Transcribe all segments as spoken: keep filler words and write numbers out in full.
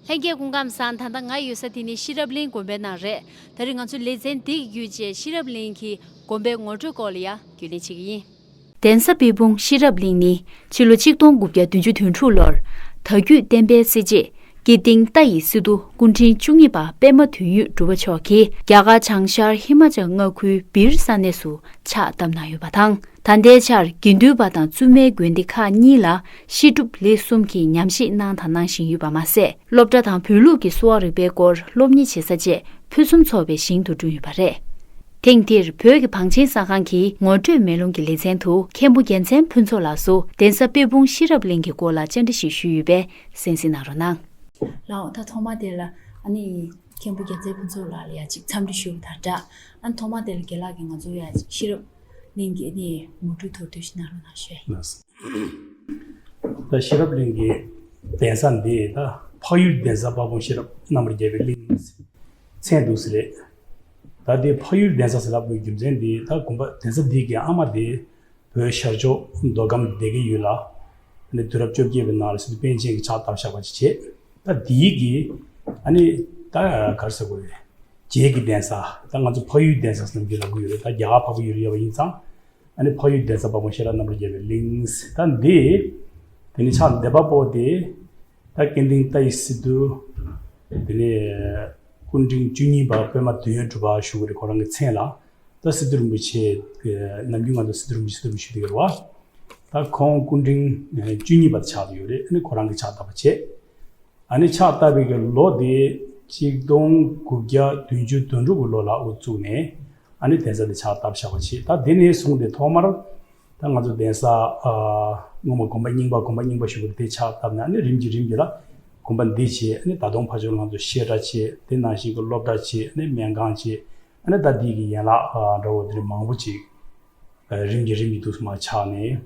ལྷན་རྒྱས་སྐུ་ཁམས་བཟང་། ད་ལྟ་ང་ཡོད་ས་དེ་ནི་ཤེས་རབ་གླིང་དགོན་པའི་ནང་རེད། ད་རེས་ང་ཚོ་ལེ་ཚན་འདི་གི་བརྒྱུད་བྱས་ཤེས་རབ་གླིང་གི་དགོན་པའི་ངོ་སྤྲོད་སྐོར་ལ་ཡང་རྒྱུས་ལེན་བྱེད་ཀྱི་ཡིན། གདན་ས་པི་ཕུང་ཤེས་རབ་གླིང་ནི་ཕྱི་ལོ་ཆིག་སྟོང་དགུ་བརྒྱ་བདུན་ཅུ་དོན་དྲུག་ལོར་དྭགས་བརྒྱུད་བསྟན་པའི་གསལ་བྱེད་ཀིརྟིང་ཏཱ་ཡི་སི་ཏུ་སྐུ་ཕྲེང་བཅུ་གཉིས་པ་པད་མ་དོན་ཡོད་གྲུབ་པ་མཆོག་གིས་རྒྱ་གར་བྱང་ཤར་ཧི་མ་ཅལ་མངའ་ཁུལ་བིར་ས་གནས་སུ་ཕྱག་བཏབ་གནང་ཡོད་པ་དང་། ད་ལྟའི་ཆར་དགེ་འདུན་པ་དང་བཙུན་མའི་དགོན་སྡེ་ཁག་གཉིས་ལ་བཤད་སྒྲུབ་ལེགས་གསུམ་གྱི་ཉམས་བཞེས་གནང་དང་གནང་བཞིན་ཡོད་པ་མ་ཟད། སློབ་གྲྭ་དང་བོད་ལུགས་ཀྱི་གསོ་བ་རིག་པའི་སྐོར་སློབ་གཉེར་བྱེད་ས་བཅས་ཕུན་སུམ་ཚོགས་པའི་ཞིང་དུ་བསྐྲུན་ཡོད་པ་རེད། ཐེངས་འདིར་བོད་ཀྱི་བང་ཆེན་གསར་ཁང་གི་ངོ་སྤྲོད་མེ་ལོང་གི་ལེ་ཚན་དུ་མཁན་པོ་རྒྱལ་མཚན་ཕུན་ཚོགས་ལགས་སུ་གདན་ས་པི་ཕུང་ཤེས་རབ་གླིང་གི་སྐོར་ལ་བཅར་འདྲི་ཞིག་ཞུས་ཡོད་པས་གསན་གཟིགས་གནང་རོགས་གནང་། ལགས་འོ། ད་ཐོག་མ་དེ་ལ་ཨ་ནི་མཁན་པོ་རྒྱལ་མཚན་ཕུན་ཚོགས་ལགས་ལ་ཡ་ཅིག་འཚམས་འདྲི་ཞུ་བ་དང་སྦྲགས། ཨ་ནི་ཐོག་མ་དེ་ལ་རྒན་ལགས་ཀྱིས་ང་ཚོ་ཡ་ཅིག་ཤེས་རབ་གླིང་གི་ཨ་ནི་ངོ་སྤྲོད་མདོར་བསྡུས་ཤིག་གནང་རོགས་གནང་ཞུ་ཡ་ཡིན། ལགས་སོ། ད་ཤེས་རབ་གླིང་གི་གདན་ས་འདི་ད་འཕགས་ཡུལ་གདན་ས་དཔལ་སྤུངས་ཤེས་རབ་རྣམ་པར་རྒྱལ་བའི་གླིང་མཚན་འདུག་ས་རེད། ད་འདི་འཕགས་ཡུལ་གདན་ས་ཟེར་ལབ་དགོས་རྒྱུ་མཚན་འདི་ད་དགོན་པ་གདན་ས་འདི་གི་ཨ་མ་དེ་བོད་ཤར་ཕྱོགས་མདོ་ཁམས་སྡེ་དགེ་ཡུལ་ལ་ཨ་ནི་དུས་རབས་བཅོ་བརྒྱད་པའི་ནང་ལ་སི་ཏུ་པཎ་ཆེན་གྱིས་ཕྱག་བཏབ་བཞག་པ་ཅིག་བྱས། ད་འདིའི་གི་ཨ་ནི་ད་ག་རེ་ཟེར་དགོས་རེད། རྗེས་ཀྱི་གདན་ས། ད་ང་ཚོ་འཕགས་ཡུལ་གདན་ས་ཟེར་ནམ་རྒྱུན་ལབ་ཀྱི་ཡོད་རེད། ད་རྒྱ་གར་འཕགས་པའི་ཡུལ་ལ་ཡོད་པ་ཡིན་ཙང་། ཨ་ནི་འཕགས་ཡུལ་གདན་ས་དཔལ་སྤུངས་ཤེས་རབ་རྣམ་པར་རྒྱལ་བའི་གླིང་། ད་འདི་དེ་ནི་ཕྱག་འདེབས་པ་པོ་དེ་ད་ཀིརྟིང་ཏཱ་ཡི་སི་ཏུ། དེ་ནས་སྐུ་ཕྲེང་བཅུ་གཉིས་པ་པད་མ་དོན་ཡོད་གྲུབ་པ་ཞུ་གི་རེད། ཁོ་རང་གི་མཚན་ལ་ད་སི་ཏུ་རིན་པོ་ཆེ། ནམ་རྒྱུན་ང་ཚོ་སི་ཏུ་རིན་པོ་ཆེ་སི་ཏུ་རིན་པོ་ཆེ་ཞུ་གི་རེད་བ། ད་ཁོང་སྐུ་ཕྲེང་བཅུ་གཉིས་པ་ཆགས་ཀྱི་ཡོད་རེད། ཨ་ནི་ཁོ་རང་གི་ཕྱག་བཏབ་པ་བྱས། ཨ་ནི་ཕྱག་བཏབ་པའི་གི་ལོ་དེ་ཆིག་སྟོང་དགུ་བརྒྱ་བདུན་ཅུ་དོན་དྲུག་གི་ལོ་ལ་དབུ་བཙུགས་ནས་ཨ་ནི་གདན་ས་དེ་ཕྱག་བཏབ་བཞག་པ་བྱས། ད་དེ་ནས་བཟུང་སྟེ་ཐོག་མར་ད་ང་ཚོ་གདན་ས་ཨ་སྔོན་མ་དགོན་པ་རྙིང་པ་དགོན་པ་རྙིང་པ་ཞུ་བ་དེ་ཕྱག་བཏབ་ནས། ཨ་ནི་རིམ་གྱིས་རིམ་གྱིས་ལ་དགོན་པ་འདི་བྱས། ཨ་ནི་ད་དུང་ཕར་ཕྱོགས་ང་ཚོ་བཤད་གྲྭ་བྱས། དེ་ནང་བཞིན་གྱི་སློབ་གྲྭ་བྱས། ཨ་ནི་སྨན་ཁང་བྱས། ཨ་ནི་ད་འདི་གི་ཡན་ལག་ཨ་འདྲ་བོ་དེ་འདྲ་མང་པོ་ཅིག་རིམ་གྱིས་རིམ་གྱིས་འདུག་སེ་མར་ཆགས་ནས།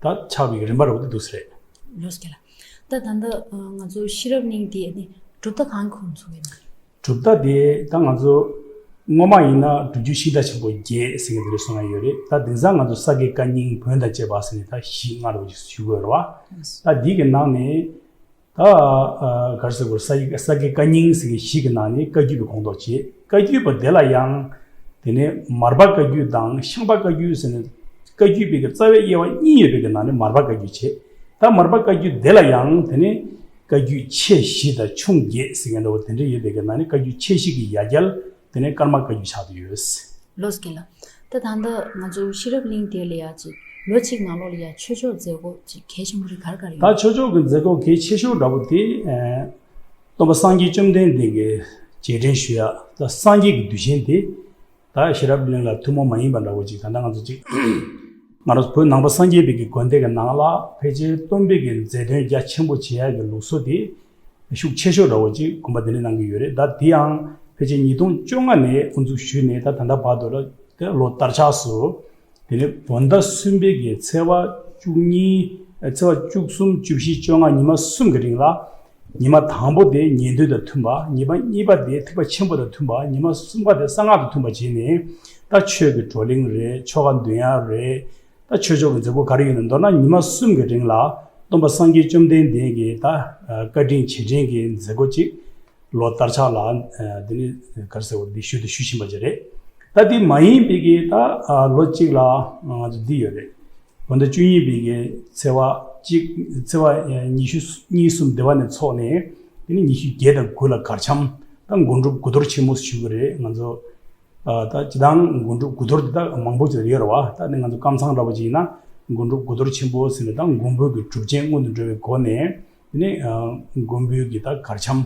ད་ཆགས་པའི་རིམ་པ་འདྲ་བོ་དེ་འདུག་སེ་རེད། ལགས་སོ་རྒན་ལགས། ད་ད་ལྟ་ང་ཚོ་ཤེས་རབ་གླིང་འདི་ནི་གྲུབ་མཐའ་གང་གི་ཁོངས་སུ་ཡིན་ན། གྲུབ་མཐའ་དེ་ད་ང་ཚོ་སྔོན་མ་ཡིན་ན་སྒྲུབ་བརྒྱུད་ཤིང་རྟ་ཆེན་པོ་བརྒྱད་ཟེར་མཁན་དེ་འདྲ་གསུང་ཡ་ཡོད་རེད། ད་དེང་སང་ང་ཚོ་ས་དགེ་བཀའ་རྙིང་བོན་དང་བཅས་པ་ཟེར་ནས་ད་བཞི་ལྔ་འདྲ་བོ་ཅིག་ཞུ་དགོས་རེད་བ། ད་འདི་གི་ནང་ནས། ད་ཨ་ག་རེ་ཟེར་དགོས་རེད། ས་ཡི་ས་དགེ་བཀའ་རྙིང་ཟེར་མཁན་བཞི་གི་ནང་ནས་བཀའ་བརྒྱུད་པའི་ཁོངས་གཏོགས་བྱས། བཀའ་བརྒྱུད་པ་དེ་ལ་ཡང་དེ་ནས་མར་པ་བཀའ་བརྒྱུད་དང་ཤངས་པ་བཀའ་བརྒྱུད་ཟེར་ནས་བཀའ་བརྒྱུད་པའི་གི་རྩ་བའི་དབྱེ་བ་གཉིས་ཡོད་པའི་གི་ནང་ནས་མར་པ་བཀའ་བརྒྱུད་བྱས། ད་མར་པ་བཀའ་བརྒྱུད་དེ་ལ་ཡང་དེ་ནས་བཀའ་བརྒྱུད་ཆེ་བཞི་དང་ཆུང་བརྒྱད་ཟེར་མཁན་འདྲ་བོ་དེ་འདྲ་ཡོད་པའི་གི་ནང་ནས་བཀའ་བརྒྱུད་ཆེ་བཞི་གི་ཡ་གྱལ་དེ་ནས་ཀརྨ་བཀའ་བརྒྱུད་ཆགས་ཀྱི་ཡོད། ལགས་སོ་རྒན་ལགས། ད་ད་ལྟ་ང་ཚོ་ཤེས་རབ་གླིང་དེ་ལ་ཡ་ཅིག་ལོ་གཅིག་ནང་ལོགས་ལ་ཡ་ཆོས་ཕྱོགས་མཛད་སྒོ་ཅིག་གལ་ཆེན་པོ་རེ་ག་རེ་ག་རེ་ཡོད། ད་ཆོས་ཕྱོགས་ཀྱི་མཛད་སྒོ་གལ་ཆེ་ཤོས་འདྲ་བོ་དེ་ཨ་སྟོན་པ་སངས་རྒྱས་བཅོམ་ལྡན་འདས་ཀྱི་རྗེས་དྲན་ཞུ་ཡ། ད་སངས་རྒྱས་ཀྱི་གདུལ་ཞིང་དེ་ད་ཤེས་རབ་གླིང་ལ་ཐུན་མོང་མ་ཡིན་པ་འདྲ་བོ་ཅིག་ད་ལྟ་ང་ཚོ་ཅིག་ང་རང་ཚོ་བོད་ནང་པ་སངས་རྒྱས་པའི་གི་དགོན་སྡེ་གི་ནང་ལ་ཕལ་ཆེར་སྟོན་པའི་གི་མཛད་དོན་རྒྱ་ཆེན་པོ་བྱེད་ཡ་གི་ལུགས་སྲོལ་དེ་ཤུགས་ཆེ་ཤོས་འདྲ་བོ་ཅིག་དགོན་པ་འདི་ནས་གནང་གི་ཡོད་རེད། ད་དེ་ཡང་ཕལ་ཆེར་ཉིས་སྟོང་བཅོ་ལྔ་ནས་དབུ་འཛུགས་ཞུས་ནས་ད་ད་ལྟ་བར་དུ་ལ་དེ་ལོ་བསྟར་ཆགས་སུ། དེ་ནས་བོད་ཟླ་གསུམ་པའི་གི་ཚེས་པ་བཅུ་གཉིས། ཚེས་པ་བཅུ་གསུམ། བཅུ་བཞི། བཅོ་ལྔ་ཉི་མ་གསུམ་གི་རིང་ལ། ཉི་མ་དང་པོ་དེ་ཉན་ཐོས་དང་མཐུན་པ། ཉི་མ་གཉིས་པ་དེ་ཐེག་པ་ཆེན་པོ་དང་མཐུན་པ། ཉི་མ་གསུམ་པ་དེ་གསང་སྔགས་དང་མཐུན་པ་བྱས་ནས། ད་ཆོས་ཀྱི་བགྲོ་གླེང་རེད། ཆོ་ག་འདོན་ཡ་རེད། ད་ཆོས་ཕྱོགས་ཀྱི་མཛད་སྒོ་ག་རེ་ཡོད་ན་མདོར་ན་ཉི་མ་གསུམ་གྱི་རིང་ལ་སྟོན་པ་སངས་རྒྱས་བཅོམ་ལྡན་འདས་ཀྱི་ད་བཀའ་དྲིན་རྗེས་དྲན་གྱི་མཛད་སྒོ་ཅིག་ལོ་ལྟར་ཆགས་ལ་འདི་ནི་ག་རེ་ཟེར་བ་འདི་ཞུ་དང་ཞུ་བཞིན་པ་ཅིག་རེད། ད་འདི་མ་ཡིན་པའི་གི་ད་ལོ་གཅིག་ལ་ང་ཚོ་འདི་ཡོད་རེད། བོད་ཟླ་བཅུ་གཉིས་པའི་གི་ཚེས་པ་གཅིག་ཚེས་པ་ཉི་ཤུ་གཉིས་གསུམ་འདི་བ་ནས་ཚོགས་ནས་འདི་ནི་ཉི་ཤུ་བརྒྱད་དང་དགུ་ལ་གར་འཆམ་ད་མགོན་སྒྲུབ་དགུ་གཏོར་ཆེན་མོ་ཞུ་གི་རེད། ང་ཚོ་ད་སྤྱིར་བཏང་མགོན་སྒྲུབ་དགུ་གཏོར་འདི་ད་མང་པོ་ཅིག་ཡོད་རེད་བ། ད་ནི་ང་ཚོ་ཀམ་ཚང་འདྲ་པོ་ཅིག་ཡིན་ན་མགོན་སྒྲུབ་དགུ་གཏོར་ཆེན་པོ་ཟེར་ནས་ད་མགོན་པོའི་གི་གྲུབ་ཆེན་སྔོན་དུ་འགྲོ་བའི་སྒོ་ནས་དེ་ནས་མགོན་པོའི་གི་ད་གར་འཆམ་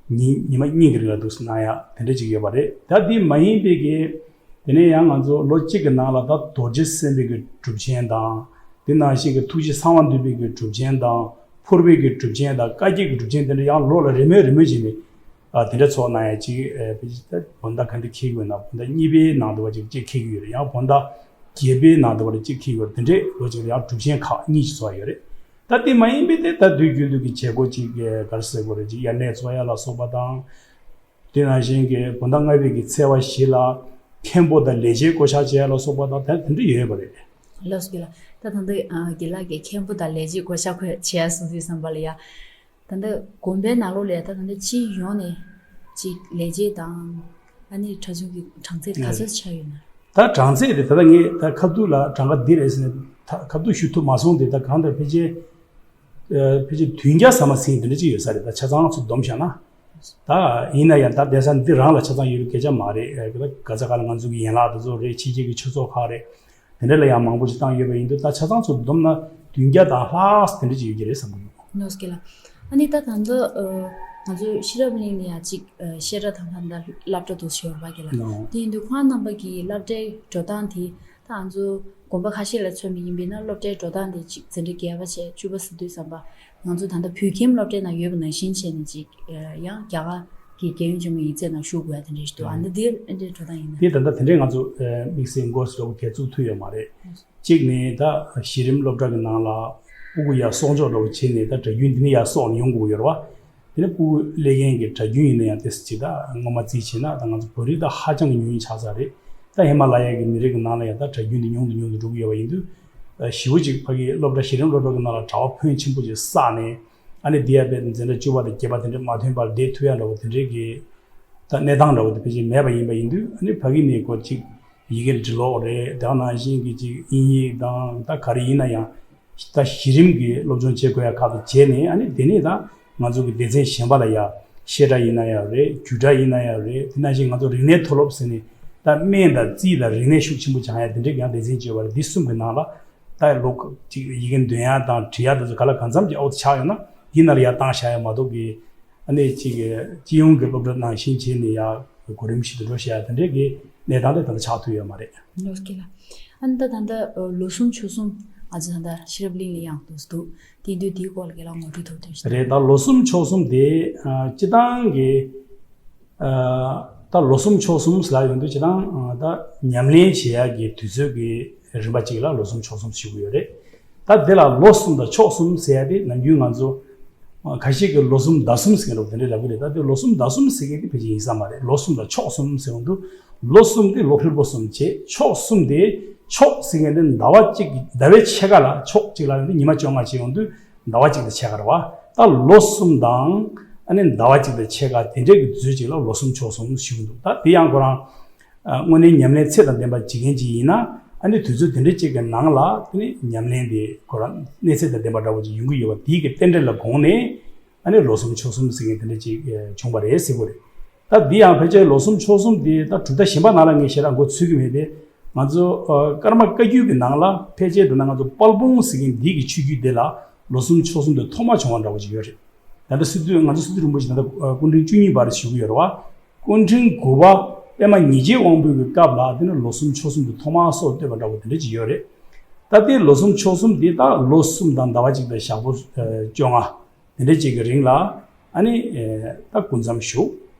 ཉིན་ཉི་མ་གཉིས་ཀྱི་རིང་ལ་འདུག་སེ་གནང་ཡ་དེ་འདྲ་ཅིག་ཡོད་པ་རེད། ད་འདི་མ་ཡིན་པའི་གི་དེ་ནས་ཡང་ང་ཚོ་ལོ་གཅིག་གི་ནང་ལ་ད་རྡོ་རྗེ་སེམས་དཔའི་གི་གྲུབ་ཆེན་དང་། དེ་ནང་བཞིན་གྱི་ཐུགས་རྗེ་གསང་བ་འདུས་པའི་གི་གྲུབ་ཆེན་དང་། ཕུར་པའི་གི་གྲུབ་ཆེན་དང་བཀའ་བརྒྱད་ཀྱི་གྲུབ་ཆེན་དེ་འདྲ་ཡང་ལོ་ལ་རེ་མོས་རེ་མོས་བྱས་ནས་ཨ་དེ་འདྲ་ཚོགས་གནང་ཡ་ཅིག་ཨ་ཕལ་ཆེར་ད་བོད་ཟླ་ག་འདྲ་འཁེལ་གྱི་ཡོད་ན། བོད་ཟླ་གཉིས་པའི་ནང་དུ་བ་ཅིག་གཅིག་འཁེལ་གྱི་ཡོད་རེད། ཡང་བོད་ཟླ་བརྒྱད་པའི་ནང་དུ་བ་ཅིག་འཁེལ་གྱི་ཡོད་རེད། དེ་འདྲས་ལོ་གཅིག་ལ་ཡང་གྲུབ་ཆེན་ཁག་གཉིས་ཅིག་ཚོགས་ཡོད་རེད། ད་དེ་མ་ཡིན་པའི་དེ་ད་དུས་རྒྱུན་དུ་གི་བྱེད་སྒོ་ཅིག་ག་རེ་ཟེར་དགོས་རེད། ཅིག་དབྱར་གནས་འཚོགས་ཡ་ལ་སོགས་པ་དང་། དེ་ནང་བཞིན་གྱི་བོད་ཟླ་ལྔ་པའི་གི་ཚེས་པ་བཞི་ལ་མཁན་པོ་དང་ལས་བྱེད་བསྐོ་བཞག་བྱེད་ཡ་ལ་སོགས་པ་དང་དེ་དེ་འདྲ་ཡོད་པ་རེད། ལགས་སོ་རྒན་ལགས། ད་ད་ལྟ་ཨ་རྒན་ལགས་ཀྱིས་མཁན་པོ་དང་ལས་བྱེད་བསྐོ་བཞག་བྱེད་ཡ་གསུང་དུས་ཙམ་པ་ལ་ཡ། ད་ལྟ་དགོན་པའི་ནང་ལོགས་ལ་ད་ལྟ་སྤྱི་ཡོངས་ནས་ཅིག་ལས་བྱེད་དང་ཨ་ནི་གྲྭ་ཆུང་གི་གྲངས་ཚད་ག་ཚོད་ཆགས་ཡོད་ན། ད་གྲངས་ཚད་དེ་ད་ལྟ་ངས་ད་ཁ་ཐུག་ལ་གྲངས་ཀ་འདི་རེད་ཟེར་ནས་ད་ཁ་ཐུག་ཞུ་ཐུབ་མ་སོང་། དེ་ད་གང་ལྟར་ཕལ་ཆེར་ཕལ་ཆེར་བདུན་བརྒྱ་ཟ་མ་ཟིན་དེ་འདྲ་ཅིག་ཡོད་ས་རེད། ད་ཆ་ཚང་ཚུར་བསྡོམས་བཞག་ན། ད་ཡིན་ན་ཡང་ད་གདན་ས་འདི་རང་ལ་ཆ་ཚང་ཡོད་པའི་སྐད་ཆ་མ་རེད། ག་ས་ག་ལ་ང་ཚོ་གི་ཡན་ལག་དེ་ཚོ་རེད། ཕྱི་རྒྱལ་གྱི་ཆོས་ཚོགས་ཁག་རེད། དེ་འདྲ་ལ་ཡང་མང་པོ་ཞིག་བཏང་ཡོད་པ་ཡིན་དུས་ད་ཆ་ཚང་ཚུར་བསྡོམས་ན་བདུན་བརྒྱ་དང་ལྷག་དེ་འདྲ་ཅིག་ཡོད་ཀྱི་རེད་བསམ་གྱི་འདུག་ནོ་སྐེ་ལ། ཨ་ནི་ད་ད་ལྟ་ང་ཚོ་ཤེས་རབ་གླིང་ནས་ཡང་ཅིག་བཤད་གྲྭ་དང་ད་ལྟ་སློབ་གྲྭ་འདུག་ཞུ་བ་གི་ལ། དེ་ཡིན་དུས་ཁོང་རྣམ་པ་གི་སློབ་གྲྭའི་འགྲོ་སྟངས་དེ་ད་ང་ཚོ་དགོན་པ་ཁ་ཤས་ལ་མཚོན་པ་ཡིན་པས་ན་སློབ་གྲྭའི་འགྲོ་སྟངས་དེ་ཅིག་འཛིན་གྲྭ་བརྒྱད་པ་བྱས་བཅུ་པ་ཟེར་དུས་ཙམ་པ་ང་ཚོ་ད་ལྟ་བོད་ཁྱིམ་སློབ་གྲྭའི་ནང་ཡོད་པ་ནང་བཞིན་བྱས་ནས་ཅིག་ཡང་རྒྱ་གར་གྱི་རྒྱལ་ཡོངས་ཆེན་མོའི་ཡིག་ཚད་ནང་ཞུགས་དགོས་ཡ་དེ་འདྲ་ཞིག་འདུག་ཨ་ནི་འདི་འདྲའི་འགྲོ་སྟངས་ཡིན་ན། དེ་ད་ལྟ་དེ་འདྲའི་ང་ཚོ་དམིགས་བསལ་འགོ་སོགས་གས་བཙུགས་ཐུབ་ཡོད་མ་རེད། གཅིག་ནས་ད་གཞི་རིམ་སློབ་གྲྭ་གི་ནང་ལ་ཕྲུ་གུ་ཡར་གསོག་འཇོག་འདྲ་བོ་བྱས་ནས་ད་གྲྭ་རྒྱུན་འདི་ནས་ཡར་གསོག་ནས་ཡོང་དགོས་ཀྱི་ཡོད་རེད་བ། དེ་ནས་ཕྲུ་གུ་སླེབས་མཁན་གྱི་གྲྭ་རྒྱུན་ཡིན་ན་ཡང་ཏོག་ཙམ་ཅིག་ད་སྔོན་མ་རྩིས་བྱས་ན་ད་ང་ཚོ་བོད་རིགས་ད་ཧ་ཅང་གི་ཉུང་ཉུང་ཆགས་ཚར་རེད། ད་ཧི་མ་ལ་ཡ་གི་མི་རིགས་ཀྱི་ནང་ལ་ཡང་ད་གྲྭ་རྒྱུན་འདི་ཉུང་དུ་ཉུང་དུ་འགྲོ་གི་ཡོད་པ་ཡིན་དུས། ཞེ་པོ་ཅིག་ཕ་གི་སློབ་གྲྭ་གཞི་རིམ་སློབ་གྲྭ་གི་ནང་ལ་གྲྭ་པ་ཕོན་ཆེན་པོ་ཅིག་བསགས་ནས་ཨ་ནི་འདི་ཡ་པའི་འཛིན་གྲྭ་བཅུ་པ་དང་བརྒྱད་པ་དེ་འདྲ་མ་ཐོན་པར་བསྡད་ཐུབ་ཡ་འདྲ་བོ་དེ་འདྲའི་གི་ད་གནས་སྟངས་འདྲ་བོ་དེ་ཕལ་ཆེར་མེད་པ་ཡིན་པ་ཡིན་དུས། ཨ་ནི་ཕ་གི་ནས་ཀོ་ཅིག་ཡི་གེ་འབྲི་ཀློག་རེད། དེ་ནང་བཞིན་གྱི་ཅིག་དབྱིན་ཡིག་དང་ད་ག་རེ་ཡིན་ན་ཡང་ད་གཞི་རིམ་གྱི་སློབ་སྦྱོང་བྱེད་དགོས་ཡ་ཁག་ཏུ་བྱས་ནས། ཨ་ནི་དེ་ནས་ད་ང་ཚོ་གི་སྡེ་ཚན་གཞན་པ་ལ་ཡ་བཤད་གྲྭ་ཡིན་ན་ཡང་རེད། རྒྱུགས་གྲྭ་ཡིན་ན་ཡང་རེད། དེ་ནང་བཞིན་ང་ཚོ་རིག་གནས་མཐོ་སློབ་ཟེར་ནས་ད་སྨན་དང་རྩིས་དང་རིག་གནས་ཤུགས་ཆེན་པོ་སྦྱང་ཡ་དེ་འདྲའི་ཡང་སྡེ་ཚན་བརྗོད་པ་རེད། འདི་གསུམ་གྱི་ནང་ལ་ད་ལོ་ཅིག་ཡི་གེ་འདོན་ཡ་དང་འབྲི་ཡ་དེ་ཚོ་ག་ལ་གང་འཚམ་གྱི་ཨའུ་ཆགས་ཡོད་ན་འདི་ནང་ལ་ཡ་བཏང་བཞག་ཡ་མ་གཏོགས་གི་ཨ་ནི་ཅིག་སྤྱི་ཡོངས་ཀྱི་སློབ་གྲྭ་ནང་བཞིན་བྱས་ནས་ཡ་གོ་རིམ་བཞིན་དུ་འགྲོ་བཞག་ཡ་དེ་འདྲའི་གི་གནས་སྟངས་དེ་ད་ལྟ་ཆགས་ཐུབ་ཡོད་མ་རེད། ལོ་སྐྱེ་ལ། ཨ་ནི་ད་ད་ལྟ་ལོ་གསུམ་ཕྱོགས་གསུམ་ང་ཚོ་ད་ལྟ་ཤེས་རབ་གླིང་ལ་ཡང་འདུག་འདུག་དེ་དུས་དེའི་སྐོར་ལ་རྒན་ལགས་ངོ་སྤྲོད་ཐུབ་དོན་ཞིག་རེད། ད་ལོ་གསུམ་ཕྱོགས་གསུམ་དེ་སྤྱི་བཏང་གི་ད་ལོ་གསུམ་ཕྱོགས་གསུམ་ལ་ཡོང་དུས་སྤྱི་བཏང་ད་ཉམས་ལེན་བྱེད་ཡ་གི་དུས་ཚོད་ཀྱི་རིམ་པ་གཅིག་ལ་ལོ་གསུམ་ཕྱོགས་གསུམ་ཞུ་གི་ཡོད་རེད། ད་དེ་ལ་ལོ་གསུམ་དང་ཕྱོགས་གསུམ་ཟེར་ཡ་དེ་ནམ་རྒྱུན་ང་ཚོ་ཁ་ཤས་ཀྱིས་ལོ་གསུམ་ཟླ་གསུམ་ཟེར་མཁན་འདྲ་བོ་དེ་འདྲ་ལབ་ཀྱི་རེད། ད་དེ་ལོ་གསུམ་ཟླ་གསུམ་ཟེར་མཁན་དེ་ཕལ་ཆེར་ཡིན་ས་མ་རེད། ལོ་གསུམ་དང་ཕྱོགས་གསུམ་ཟེར་ཡོང་དུས་ལོ་གསུམ་དེ་ལོ་ཧྲིལ་པོ་གསུམ་བྱས། ཕྱོགས་གསུམ་དེ་ཕྱོགས་ཟེར་མཁན་དེ་ཟླ་བ་གཅིག་གི་ཟླ་བའི་ཕྱེད་ཀ་ལ་ཕྱོགས་གཅིག་ལ་ཡོང་དུས་ཉི་མ་བཅོ་ལྔ་བྱས་ཡོང་དུས་ཟླ་བ་གཅིག་དང་ཕྱེད་ཀ་རེད་བ། ད་ལོ་གསུམ་དང་ཨ་ནི་ཟླ་བ་གཅིག་དང་ཕྱེད་ཀ་དེ་འདྲའི་གི་དུས་ཚོད་ཅིག་ལ་ལོ་གསུམ་ཕྱོགས་གསུམ་ཞུ་གི་འདུག་ད་དེ་ཡང་ཁོ་རང་དངོས་གནས་ཉམས་ལེན་ཚད་དང་ལྡན་པ་བྱེད་མཁན་ཅིག་ཡིན་ན་ཨ་ནི་དུས་ཚོད་དེ་འདྲ་གཅིག་གི་ནང་ལ་དེ་ནི་ཉམས་ལེན་དེ་ཁོ་རང་གནས་ཚད་དང་ལྡན་པ་འདྲ་བོ་ཅིག་ཡོང་གི་ཡོད་པ་དེའི་གི་རྟེན་འབྲེལ་ལ་དགོངས་ནས་ཨ་ནི་ལོ་གསུམ་ཕྱོགས་གསུམ་ཟེར་མཁན་དེ་འདྲ་ཅིག་བྱུང་བ་རེད་ཟེར་གི་རེད། ད་འདི་ཡང་ཕལ་ཆེར་ལོ་གསུམ་ཕྱོགས་གསུམ་དེ་ད་གྲུབ་མཐའ་གཞན་པ་ནང་ལ་ངས་ཞེ་དྲག་མགོ་ཚོད་ཀྱི་མེད་དེ། ང་ཚོ་ཀརྨ་བཀའ་བརྒྱུད་ཀྱི་ནང་ལ་ཕལ་ཆེར་དེ་ན་ང་ཚོ་དཔལ་སྤུངས་ཟེར་མཁན་འདི་གི་ཆོས་བརྒྱུད་དེ་ལ་ལོ་གསུམ་ཕྱོགས་གསུམ་དེ་ཐོག་མ་བྱུང་བ་འདྲ་བོ་ཅིག་ཡོད་རེད། ད་ལྟ་སི་ཏུ་ང་ཚོ་སི་ཏུ་རིན་པོ་ཆེ་ད་ལྟ་སྐུ་ཕྲེང་བཅུ་གཉིས་པར་ཞུ་གི་ཡོད་རེད་བ། སྐུ་ཕྲེང་དགུ་པ་པདྨ་ཉི་རྗེ་དབང་པོའི་གི་སྐབས་ལ་དེ་ནི་ལོ་གསུམ་ཕྱོགས་གསུམ་དུ་ཐོག་མར་སྲོལ་བཏོད་པ་འདྲ་བོ་དེ་འདྲ་ཅིག་ཡོད་རེད། ད་དེ་ལོ་གསུམ་ཕྱོགས་གསུམ་དེ་ད་ལོ་གསུམ་དང་ཟླ་བ་གཅིག་དང་ཞག་པོ་བཅོ་ལྔ་དེ་འདྲ་ཅིག་གི་རིང་ལ་ཨ་ནི་ད་སྐུ་མཚམས་བཞུགས།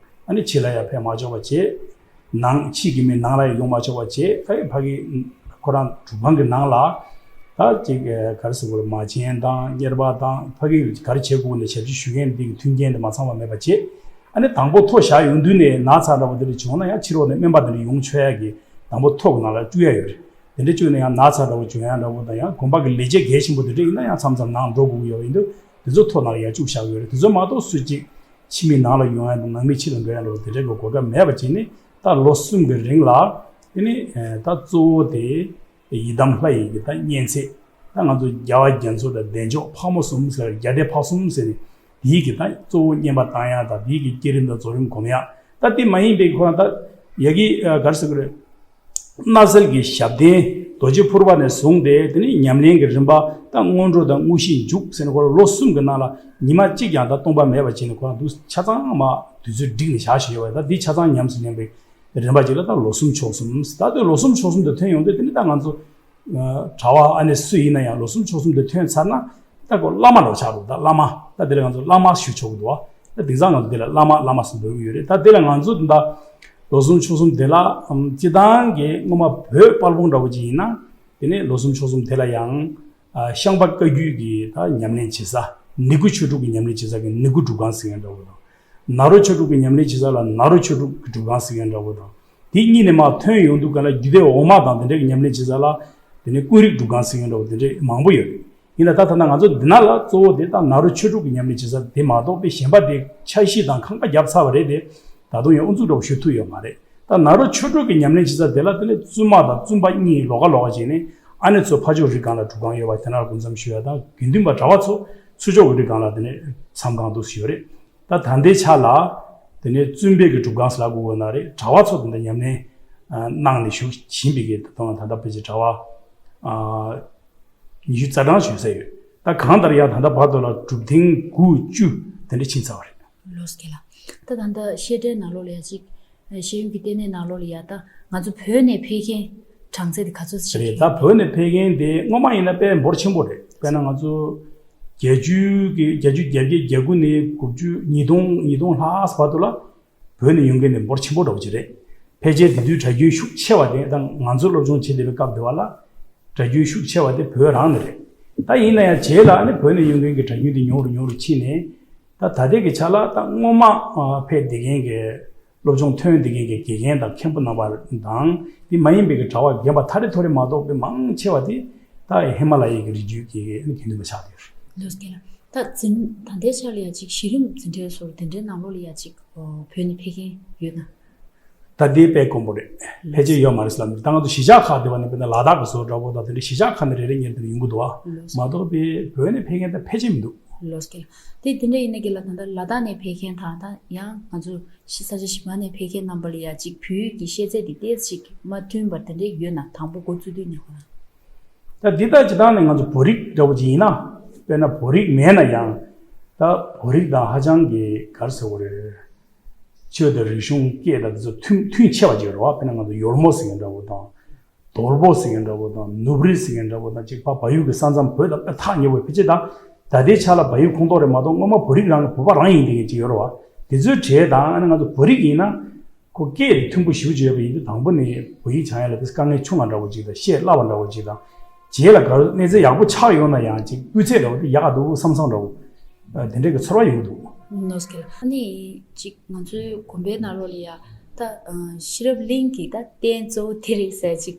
ཨ་ནི་ཕྱི་ལ་ཡར་ཕེབས་མ་ཆོག་པ་བྱས། ནང་ཕྱི་གི་མི་ནང་ལ་ཡང་ཡོང་མ་ཆོག་པ་བྱས། ཨ་ནི་ཕ་གི་ཁོ་རང་སྒྲུབ་ཁང་གི་ནང་ལ་ད་ཅིག་ག་རེ་ཟེར་དགོས་རེད། མ་བྱན་དང་གཉེར་པ་དང་ཕ་གི་ག་རེ་བྱེད་དགོས་ནས་ཞབས་ཕྱི་ཞུ་མཁན་འདི་གི་མཐུན་རྐྱེན་དེ་མ་ཚང་བ་མེད་པ་བྱས། ཨ་ནི་དང་པོ་ཐོ་བཞག་ཡོང་དུས་ནས་ན་ཚ་འདྲ་བོ་དེ་འདྲ་བྱུང་ན་ཡང་ཕྱི་ལོགས་ནས་སྨན་པ་དེ་འདྲ་ཡོང་ཆོག་ཡ་གི་དང་པོ་ཐོ་གི་ནང་ལ་བཅུག་ཡ་ཡོད་རེད། དེ་འདྲ་བཅུག་ནས་ཡང་ན་ཚ་འདྲ་བོ་བྱུང་ཡ་འདྲ་བོ་དང་ཡང་དགོན་པ་གི་ལས་བྱེད་གལ་ཆེན་པོ་དེ་འདྲ་ཡིན་ན་ཡང་མཚམས་མཚམས་ནང་འགྲོ་དགོས་ཀྱི་ཡོད་པ་ཡིན་དུས། དེ་ཚོ་ཐོ་ནང་ལ་ཡར་བཅུག་བཞག་ཡོད་རེད། དེ་ཚོ་མ་གཏོགས་སུ་གཅིག་ཕྱི་མི་ནང་ལ་ཡོང་ཡ་དང་ནང་མི་ཕྱི་ལ་འགྲོ་ཡ་འདྲ་བོ་དེ་འདྲའི་གི་གོ་སྐབས་མེད་པ་བྱས་ནས་ད་ལོ་གསུམ་གྱི་རིང་ལ་དེ་ནི་ད་གཙོ་བོ་དེ་ཡི་དམ་ལྷ་ཡི་གི་ད་བསྙེན་ཚད། ད་ང་ཚོ་རྒྱལ་བ་རྒྱ་མཚོ་དང་བདེ་མཆོག་ཕག་མོ་གསུམ་ཟེར་རྒྱལ་བདེ་ཕག་གསུམ་ཟེར་ནས་དེའི་གི་ད་གཙོ་བོ་བསྙེན་པ་བཏང་ཡ་དང་དེའི་གི་བསྐྱེད་རིམ་དང་རྫོགས་རིམ་སྒོམ་ཡ། ད་དེ་མ་ཡིན་པའི་ཁོ་རང་ད་ཡ་གི་ག་རེ་ཟེར་དགོས་རེད། སྣ་ཚལ་གྱི་ཞབས་བརྟན་རྡོ་རྗེ་ཕུར་པ་ནས་བཟུང་སྟེ་དེ་ནས་ཉམས་ལེན་གྱི་རིམ་པ་ད་སྔོན་འགྲོ་དང་དངོས་གཞི་མཇུག་ཟེར་ནས་ཁོ་རང་ལོ་གསུམ་གྱི་ནང་ལ་ཉི་མ་གཅིག་ཀྱང་ད་སྟོང་པ་མེད་པ་བྱས་ནས་ཁོ་རང་འདུག་ཆ་ཚང་མ་དུས་ཚོད་བསྒྲིགས་ནས་བཞག་བཞིན་ཡོད་པ་རེད། ད་འདི་ཆ་ཚང་ཉམས་སུ་ལེན་པའི་རིམ་པ་གཅིག་ལ་ད་ལོ་གསུམ་ཕྱོགས་གསུམ། ད་དེ་ལོ་གསུམ་ཕྱོགས་གསུམ་དུ་ཐོན་ཡོང་དུས་དེ་ནི་ད་ང་ཚོ་གྲྭ་པ་ཨ་ནེ་སུ་ཡིན་ན་ཡང་ལོ་གསུམ་ཕྱོགས་གསུམ་དུ་ཐོན་ཚར་ན་ད་ཁོ་བླ་མ་ལོ་ཆགས་འདུག་ད་བླ་མ་ད་དེ་ལ་ང་ཚོ་བླ་མ་ཞུ་ཆོག་གི་འདུག་བ། ད་དེང་སང་ང་ཚོ་དེ་ལ་བླ་མ་བླ་མ་ཟེར་འབོད་ཀྱི་ཡོད་རེད། ད་དེ་ལ་ང་ཚོ་ད་ལོ་གསུམ་ཕྱོགས་གསུམ་དེ་ལ་སྤྱི་བཏང་གི་སྔོན་མ་བོད་དཔལ་སྤུངས་འདྲ་བོ་ཅིག་ཡིན་ན་དེ་ནས་ལོ་གསུམ་ཕྱོགས་གསུམ་དེ་ལ་ཡང་ཤངས་པ་བཀའ་བརྒྱུད་ཀྱི་ད་ཉམས་ལེན་བྱེད་ས། ནི་གུ་ཆོས་དྲུག་གི་ཉམས་ལེན་བྱེད་ས་གི་ནི་གུ་སྒྲུབ་ཁང་ཟེར་མཁན་འདྲ་བོ་དང་། ནཱ་རོ་ཆོས་དྲུག་གི་ཉམས་ལེན་བྱེད་ས་ལ་ནཱ་རོ་ཆོས་དྲུག་གི་སྒྲུབ་ཁང་ཟེར་མཁན་འདྲ་བོ་དང་། དེ་གཉིས་ནས་མར་ཐོན་ཡོང་དུས་ག་ལ་རྒྱུད་སྡེ་འོག་མ་དང་དེ་འདྲ་གི་ཉམས་ལེན་བྱེད་ས་ལ་དེ་ནས་ཀུན་རིག་སྒྲུབ་ཁང་ཟེར་མཁན་འདྲ་བོ་དེ་འདྲ་མང་པོ་ཡོད་རེད། ཡིན་ན་ད་ཐ་ན་ང་ཚོ་འདི་ན་ལ་གཙོ་བོ་དེ་ད་ནཱ་རོ་ཆོས་དྲུག་གི་ཉམས་ལེན་བྱེད་ས་དེ་མ་གཏོགས་པའི་གཞན་པ་དེ་འཆར་གཞི་དང་ཁང་པ་བརྒྱབ་ཚར་བ་རེད་དེ། ད་དུང་ཡང་ཨུ་ཚུགས་འདྲ་བོ་ཞུ་ཐུབ་ཡོད་མ་རེད། ད་ནཱ་རོ་ཆོས་དྲུག་གི་ཉམས་ལེན་བྱེད་ས་དེ་ལ་དེ་ནས་བཙུན་མ་དང་བཙུན་པ་གཉིས་ལོགས་ཀ་ལོགས་ཀ་བྱས་ནས། ཨ་ནེ་ཚོ་ཕ་ཇོ་རི་སྒང་ལ་སྒྲུབ་ཁང་ཡོད་པ་དེ་ན་ལ་སྐུ་མཚམས་ཞུ་ཡ་དང་། དགེ་འདུན་པ་གྲྭ་པ་ཚོ་ཚུར་ཕྱོགས་ཀྱི་རི་སྒང་ལ་དེ་ནས་མཚམས་ཁང་འདུག་ཞུ་ཡོད་རེད། ད་ད་ལྟའི་ཆ་ལ་དེ་ནས་བཙུན་པའི་གི་སྒྲུབ་ཁང་ཟེར་ལབ་དགོས་ན་རེད། གྲྭ་པ་ཚོ་དེ་འདྲ་ཉམས་ལེན་གནང་ནས་བཞུགས་བཞིན་པའི་གི་ད་དུང་ད་ལྟ་ཕལ་ཆེར་གྲྭ་པ་ཉི་ཤུ་རྩ་གྲངས་ཞུ་ས་ཡོད། ད་གང་ལྟར་ཡང་ད་ལྟ་བར་དུ་ལ་སྒྲུབ་ཐེངས་དགུ་བཅུ་དེ་འདྲ་ཕྱིན་ཚར་བ་རེད། ལོས་ཀྱི་ལ། ད་ད་ལྟ་བཤད་གྲྭའི་ནང་ལོགས་ལ་ཡ་གཅིག་ཤེས་ཡོན་གྱི་ལྟེ་གནས་ནང་ལོགས་ལ་ཡ། ད་ང་ཚོ་བོད་ནས་ཕེབས་མཁན་གྲངས་ཚད་དེ་ག་ཚོད་ཞིག་རེད། ད་བོད་ནས་ཕེབས་མཁན་དེ་སྔོན་མ་ཡིན་ན་དཔེ་འབོར་ཆེན་པོ་རེད། དཔེར་ན་ང་ཚོ་བརྒྱད་ཅུ་གི་བརྒྱད་ཅུ་གྱ་བརྒྱད་གྱ་དགུ་ནས་དགུ་བཅུ་ཉིས་སྟོང་ཉིས་སྟོང་ལྷག་བར་དུ་ལ་བོད་ནས་ཡོང་མཁན་དེ་འབོར་ཆེན་པོ་འདྲ་བོ་ཅིག་རེད། ཕལ་ཆེར་དེ་དུས་གྲྭ་རྒྱུན་ཤུགས་ཆེ་བ་དེ་ད་ང་ཚོ་སློབ་སྦྱོང་བྱེད་བསྡད་པའི་སྐབས་དེ་བ་ལ་གྲྭ་རྒྱུན་ཤུགས་ཆེ་བ་དེ་བོད་རང་ནས་རེད། ད་ཡིན་ན་ཡང་རྗེས་ལ་ཨ་ནི་བོད་ནས་ཡོང་མཁན་གྱི་གྲྭ་རྒྱུན་དེ་ཉུང་རུ་ཉུང་རུ་ཕྱིན་ནས། ད་ད་ལྟའི་གི་ཆ་ལ་ད་སྔོན་མ་ཨ་ཕེབས་བསྡད་མཁན་གྱི་སློབ་སྦྱོང་ཐོན་བསྡད་མཁན་གྱི་དགེ་རྒན་དང་མཁན་པོ་རྣམ་པ་དང་། དེ་མ་ཡིན་པའི་གི་གྲྭ་པ་རྒན་པ་ཐ་རེ་ཐོ་རེ་མ་གཏོགས་པའི་མང་ཆེ་བ་དེ་ད་ཧི་མ་ལ་ཡའི་གི་རི་རྒྱུད་ཀྱི་དགེ་འདུན་པ་ཆགས་བསྡད་ཡོད་རེད། ལོས་ཀྱི་ལ། ད་འཛིན་ད་ལྟའི་ཆ་ལ་ཡ་གཅིག་གཞི་རིམ་འཛིན་གྲྭའི་སོར་དེ་འདྲའི་ནང་ལོགས་ལ་ཡ་གཅིག་བོད་ནས་ཕེབས་མཁན་ཡོད་ན། ད་ལྟའི་དཔེ་དཀོན་པོ་རེད། ཕལ་ཆེར་ཡོད་མ་རེད་ཟེར་ལབ་འདུག་ད་ང་ཚོ་གཞིས་ཆགས་ཁག་དེ་བ་ནས་དཔེར་ན་ལ་དྭགས་ཀྱི་བཟོ་འདྲ་པོ་དང་དེ་འདྲའི་གཞིས་ཆགས་ཁག་ནས་རེ་རེ་གཉིས་དེ་འདྲ་ཡོང་གི་འདུག་བ། ལོས། མ་གཏོགས་པའི་བོད་ནས་ཕེབས་མཁན་དེ་ཕལ་ཆེར་མི་འདུག་ལོས་ཀྱི་ལ། དེ་དེ་འདྲ་ཡིན་ན་གི་ལ་ད་ལྟ་ལ་དྭགས་ནས་ཕེབས་མཁན་དང་ད་ཡང་ང་ཚོ་ཤི་ས་ཆ་གཞན་པ་ནས་ཕེབས་མཁན་རྣམ་པ་ལ་ཡ་གཅིག་བོད་ཀྱི་ཤེས་ཚད་དེ་ཏོག་ཙམ་མ་མཐུན་པ་དེ་འདྲ་ཡོད་ན་དང་པོ་འགོ་བཙུགས་དུས་ནས་ཁོ་རང་། ད་འདི་ལྟ་ཇི་ལྟར་ནས་ང་ཚོ་བོད་རིགས་འདྲ་བོ་ཅིག་ཡིན་ན། དཔེར་ན་བོད་རིགས་མེད་ན་ཡང་ད་བོད་རིགས་དང་ཧ་ཅང་གི་ག་རེ་ཟེར་དགོས་རེད། ཆོས་དང་རིག་གཞུང་སྐད་དང་དེ་ཚོ་མཐུན་མཐུན་ཆེ་བ་ཅིག་ཡོད་རེད་བ། དཔེར་ན་ང་ཚོ་ཡོལ་མོ་ཟེར་མཁན་འདྲ་བོ་དང་། དོལ་པོ་ཟེར་མཁན་འདྲ་བོ་དང་། ནུབ་རི་ཟེར་མཁན་འདྲ་བོ་དང་། གཅིག་ཕ་བལ་ཡུལ་གྱི་ས་མཚམས་བོད་དང་དཔེ་ཐག་ཉེ་བོ་ཕལ་ཆེར་ད་ད་ལྟའི་ཆ་ལ་བལ་ཡུལ་ཁོངས་གཏོགས་རེད་མ་གཏོགས་སྔོན་མ་བོད་རིགས་རང་གི་བོད་པ་རང་ཡིན་དེ་གཅིག་ཡོད་རེད་བ། དེ་ཚོའི་གྲས་དང་ཨ་ནི་ང་ཚོ་བོད་རིགས་ཡིན་ན། ཁོ་སྐད་དེ་མཐུན་པོ་ཞེ་པོ་ཅིག་ཡོད་པ་ཡིན་དུས་དང་པོ་ནས་བོད་ཡིག་སྦྱང་ཡ་ལ་དེ་དཀའ་ངལ་ཆུང་བ་འདྲ་བོ་ཅིག་དང་བཤད་སླ་བ་འདྲ་བོ་ཅིག་དང་། རྗེས་ལ་ག་རེ་གནས་ཚད་ཡག་པོ་ཆགས་ཡོང་ན་ཡང་ཅིག་སྤུས་ཚད་འདྲ་བོ་དེ་ཡག་ག་འདུག་བསམ་བསམ་འདྲ་བོ། ཨ་དེ་འདྲའི་གི་ཚོར་བ་ཡོང་གི་འདུག་ནོས་ཀེ་ལ། ཨ་ནི་ཅིག་ང་ཚོའི་དགོན་པའི་ནང་ལོགས་ལ་ཡ་ད་ཨ་ཤེས་རབ་གླིང་གི་ད་རྟེན་གཙོ་བོ་དེ་རེད་ཟེར་ཅིག་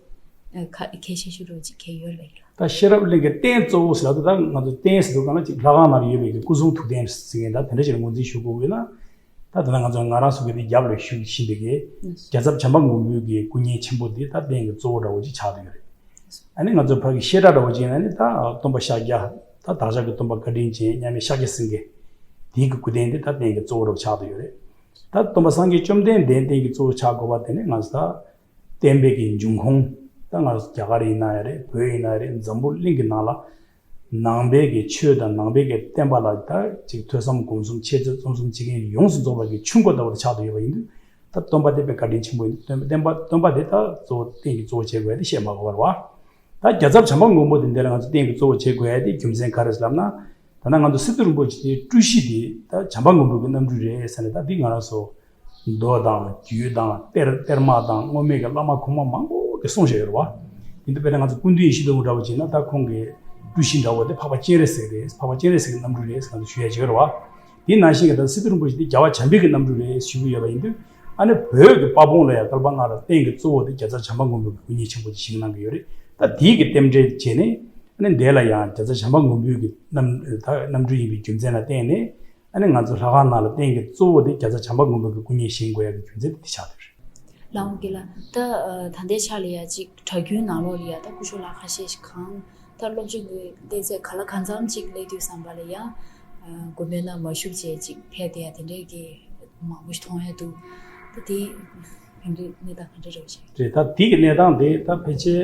ཨ་ཁ་ཁས་ཤེས་ཞུ་རོགས་ཅིག་ཁས་ཡོད་ལ་ཡིན་ལ། ད་ཤེས་རབ་གླིང་གི་རྟེན་གཙོ་བོ་ཟེར་ལ་དུས་ད་ང་ཚོ་རྟེན་ཟེར་དུས་གང་ལ་ཅིག་ལྷ་ཁང་ནང་ལ་ཡོད་པའི་གི་སྐུ་གསུང་ཐུགས་རྟེན་ཟེར་མཁན་ད་དེ་འདྲ་ཞིག་ལ་ངོས་འཛིན་ཞུ་དགོས་ཡོད་ན། ད་དེ་ན་ང་ཚོ་ང་རང་ཚོ་གི་དེ་རྒྱབ་ལ་བཞུགས་བཞིན་པའི་གི་རྒྱལ་ཚབ་བྱམས་པ་མགོན་པོའི་གི་སྐུ་བརྙན་ཆེན་པོ་འདི་ད་རྟེན་གྱི་གཙོ་བོ་འདྲ་བོ་ཅིག་ཆགས་བསྡད་ཡོད་རེད། ཨ་ནི་ང་ཚོ་ཕ་གི་བཤད་གྲྭ་འདྲ་བོ་ཅིག་ཡིན་ན་ནི་ད་སྟོན་པ་ཤཱཀྱ། ད་བདག་ཅག་གི་སྟོན་པ་བཀའ་དྲིན་ཅན་མཉམ་མེད་ཤཱཀྱ་སེང་གེ། དེའི་གི་སྐུ་རྟེན་འདི་ད་རྟེན་གྱི་གཙོ་བོ་འདྲ་བོ་ཆགས་བསྡད་ཡོད་རེད། ད་སྟོན་པ་སངས་རྒྱས་བཅོམ་ལྡན་འདས་རྟེན་གྱི་གཙོ་བོ་ཆགས་དགོས་པ་དེ་ནི་ང་ཚོ་ད། བསྟན་པའི་གི་འབྱུང་ཁུངས། ད་ང་རྒྱ་གར་ཡིན་ན་ཡང་རེད། བོད་ཡིན་ན་ཡང་རེད། འཛམ་བུ་གླིང་གི་ནང་ལ་ནང་པའི་གི་ཆོས་དང་ནང་པའི་གི་བསྟན་པ་ལ་ད་ཅིག་ཐོས་བསམ་སྒོམ་གསུམ་འཆད་རྩོད་རྩོམ་གསུམ་བྱེད་མཁན་ཡོངས་སུ་རྫོགས་པ་གི་ཆུ་འགོ་ལྟ་བུ་དེ་ཆགས་བསྡད་ཡོད་པ་ཡིན་དུས། ད་སྟོན་པ་དེ་དཔེ་བཀའ་དྲིན་ཆེན་པོ་ཡིན། སྟོན་པ་སྟོན་པ་སྟོན་པ་དེ་ད་གཙོ་བོ་རྟེན་གྱི་གཙོ་བོ་བྱེད་དགོས་ཡ་དེ་བཤད་མ་དགོས་པ་རེད་བ། ད་རྒྱལ་ཚབ་བྱམས་པ་མགོན་པོ་དེ་འདི་ལ་ང་ཚོ་རྟེན་གྱི་གཙོ་བོ་བྱེད་དགོས་ཡ་དེ་རྒྱུ་མཚན་ག་རེ་ཟེར་ལབ་ན། ད་ནང་ང་ཚོ་སི་ཏུ་རིན་པོ་ཆེ་དེའི་སྤྲུལ་གཞི་དེ་ད་བྱམས་པ་མགོན་པོ་གི་རྣམ་སྤྲུལ་རེད་ཟེར་ནས་ད་འདི་ང་རང་ཚོ་མདོ་དང་རྒྱུད་དང་གཏེར་གཏེར་མ་དང་སྔོན་མའི་གི་བླ་མ་གོང་མ་མང་པོ་གིས་གསུངས་བཞག་ཡོད་རེད་བ། དེ་འདི་དཔེར་ན་ང་ཚོ་སྐུ་མདུན་ཡེ་ཤེས་མདོ་དབུས་འདྲ་བོ་བྱས་ན་ད་ཁོང་གི་སྤྲུལ་གཞི་འདྲ་བོ་དེ་འཕགས་པ་སྤྱན་རས་གཟིགས་རེད། འཕགས་པ་སྤྱན་རས་གཟིགས་ཀྱི་རྣམ་སྤྲུལ་རེད་ཟེར་ང་ཚོ་ཞུ་ཡ་ཅིག་ཡོད་རེད་བ། དེ་ནང་བཞིན་གྱི་ད་སི་ཏུ་རིན་པོ་ཆེ་དེ་རྒྱལ་བ་བྱམས་པའི་གི་རྣམ་སྤྲུལ་རེད་ཞུ་གི་ཡོད་པ་ཡིན་དུས། ཨ་ནི་བོད་ཀྱི་དཔའ་དཔུང་ལ་ཡང་བསྐལ་པ་སྔ་རབས་རྟེན་གྱི་གཙོ་བོ་དེ་རྒྱལ་ཚབ་བྱམས་པ་མགོན་པོ་གི་སྐུ་བརྙན་ཆེན་པོ་ཅིག་བཞེངས་གནང་གི་ཡོད་རེད། ད་དེའི་གི་རྟེན་འབྲེལ་བྱས་ནས། ཨ་ནི་འདས་ལ་ཡང་རྒྱལ་ཚབ་བྱམས་པ་མགོན་པོའི་གི་རྣམ་ད་རྣམ་སྤྲུལ་ཡིན་པའི་རྒྱུ་མཚན་ལ་བརྟེན་ནས། ཨ་ནི་ང་ཚོ་ལྷ་ཁང་ནང་ལ་རྟེན་གྱི་གཙོ་བོ་དེ་རྒྱལ་ཚབ་བྱམས་པ་མགོན་པོ་གི་སྐུ་བརྙན་བཞེངས་དགོས་ཡ་གི་རྒྱུ་མཚན་དེ་དེ་ཆགས་བསྡད་རེད། ལགས་འོང་གི་ལ། ད་ཨ་ད་ལྟའི་ཆ་ལ་ཡ་གཅིག་གྲྭ་རྒྱུན་ནང་ལོགས་ལ་ཡ་ད་སྐུ་ཞབས་ལགས་ཁ་ཤས་ཤིག་གང་ད་སློབ་སྦྱོང་གི་གནས་ཚད་ག་ལ་གང་འཚམ་ཅིག་སླེབས་དུས་ཙམ་པ་ལ་ཡ་ཨ་དགོན་པའི་ནང་མ་བཞུགས་བྱས་ཅིག་ཕེབས་བསྡད་ཡ་དེ་འདྲའི་གི་མང་པོ་ཞིག་མཐོང་ཡ་འདུག་ད་དེ་ཡོང་དུས་གནས་སྟངས་ག་འདྲ་རེད་བ་ཞེས། རེད། ད་དེ་གི་གནས་སྟངས་དེ་ད་ཕལ་ཆེར་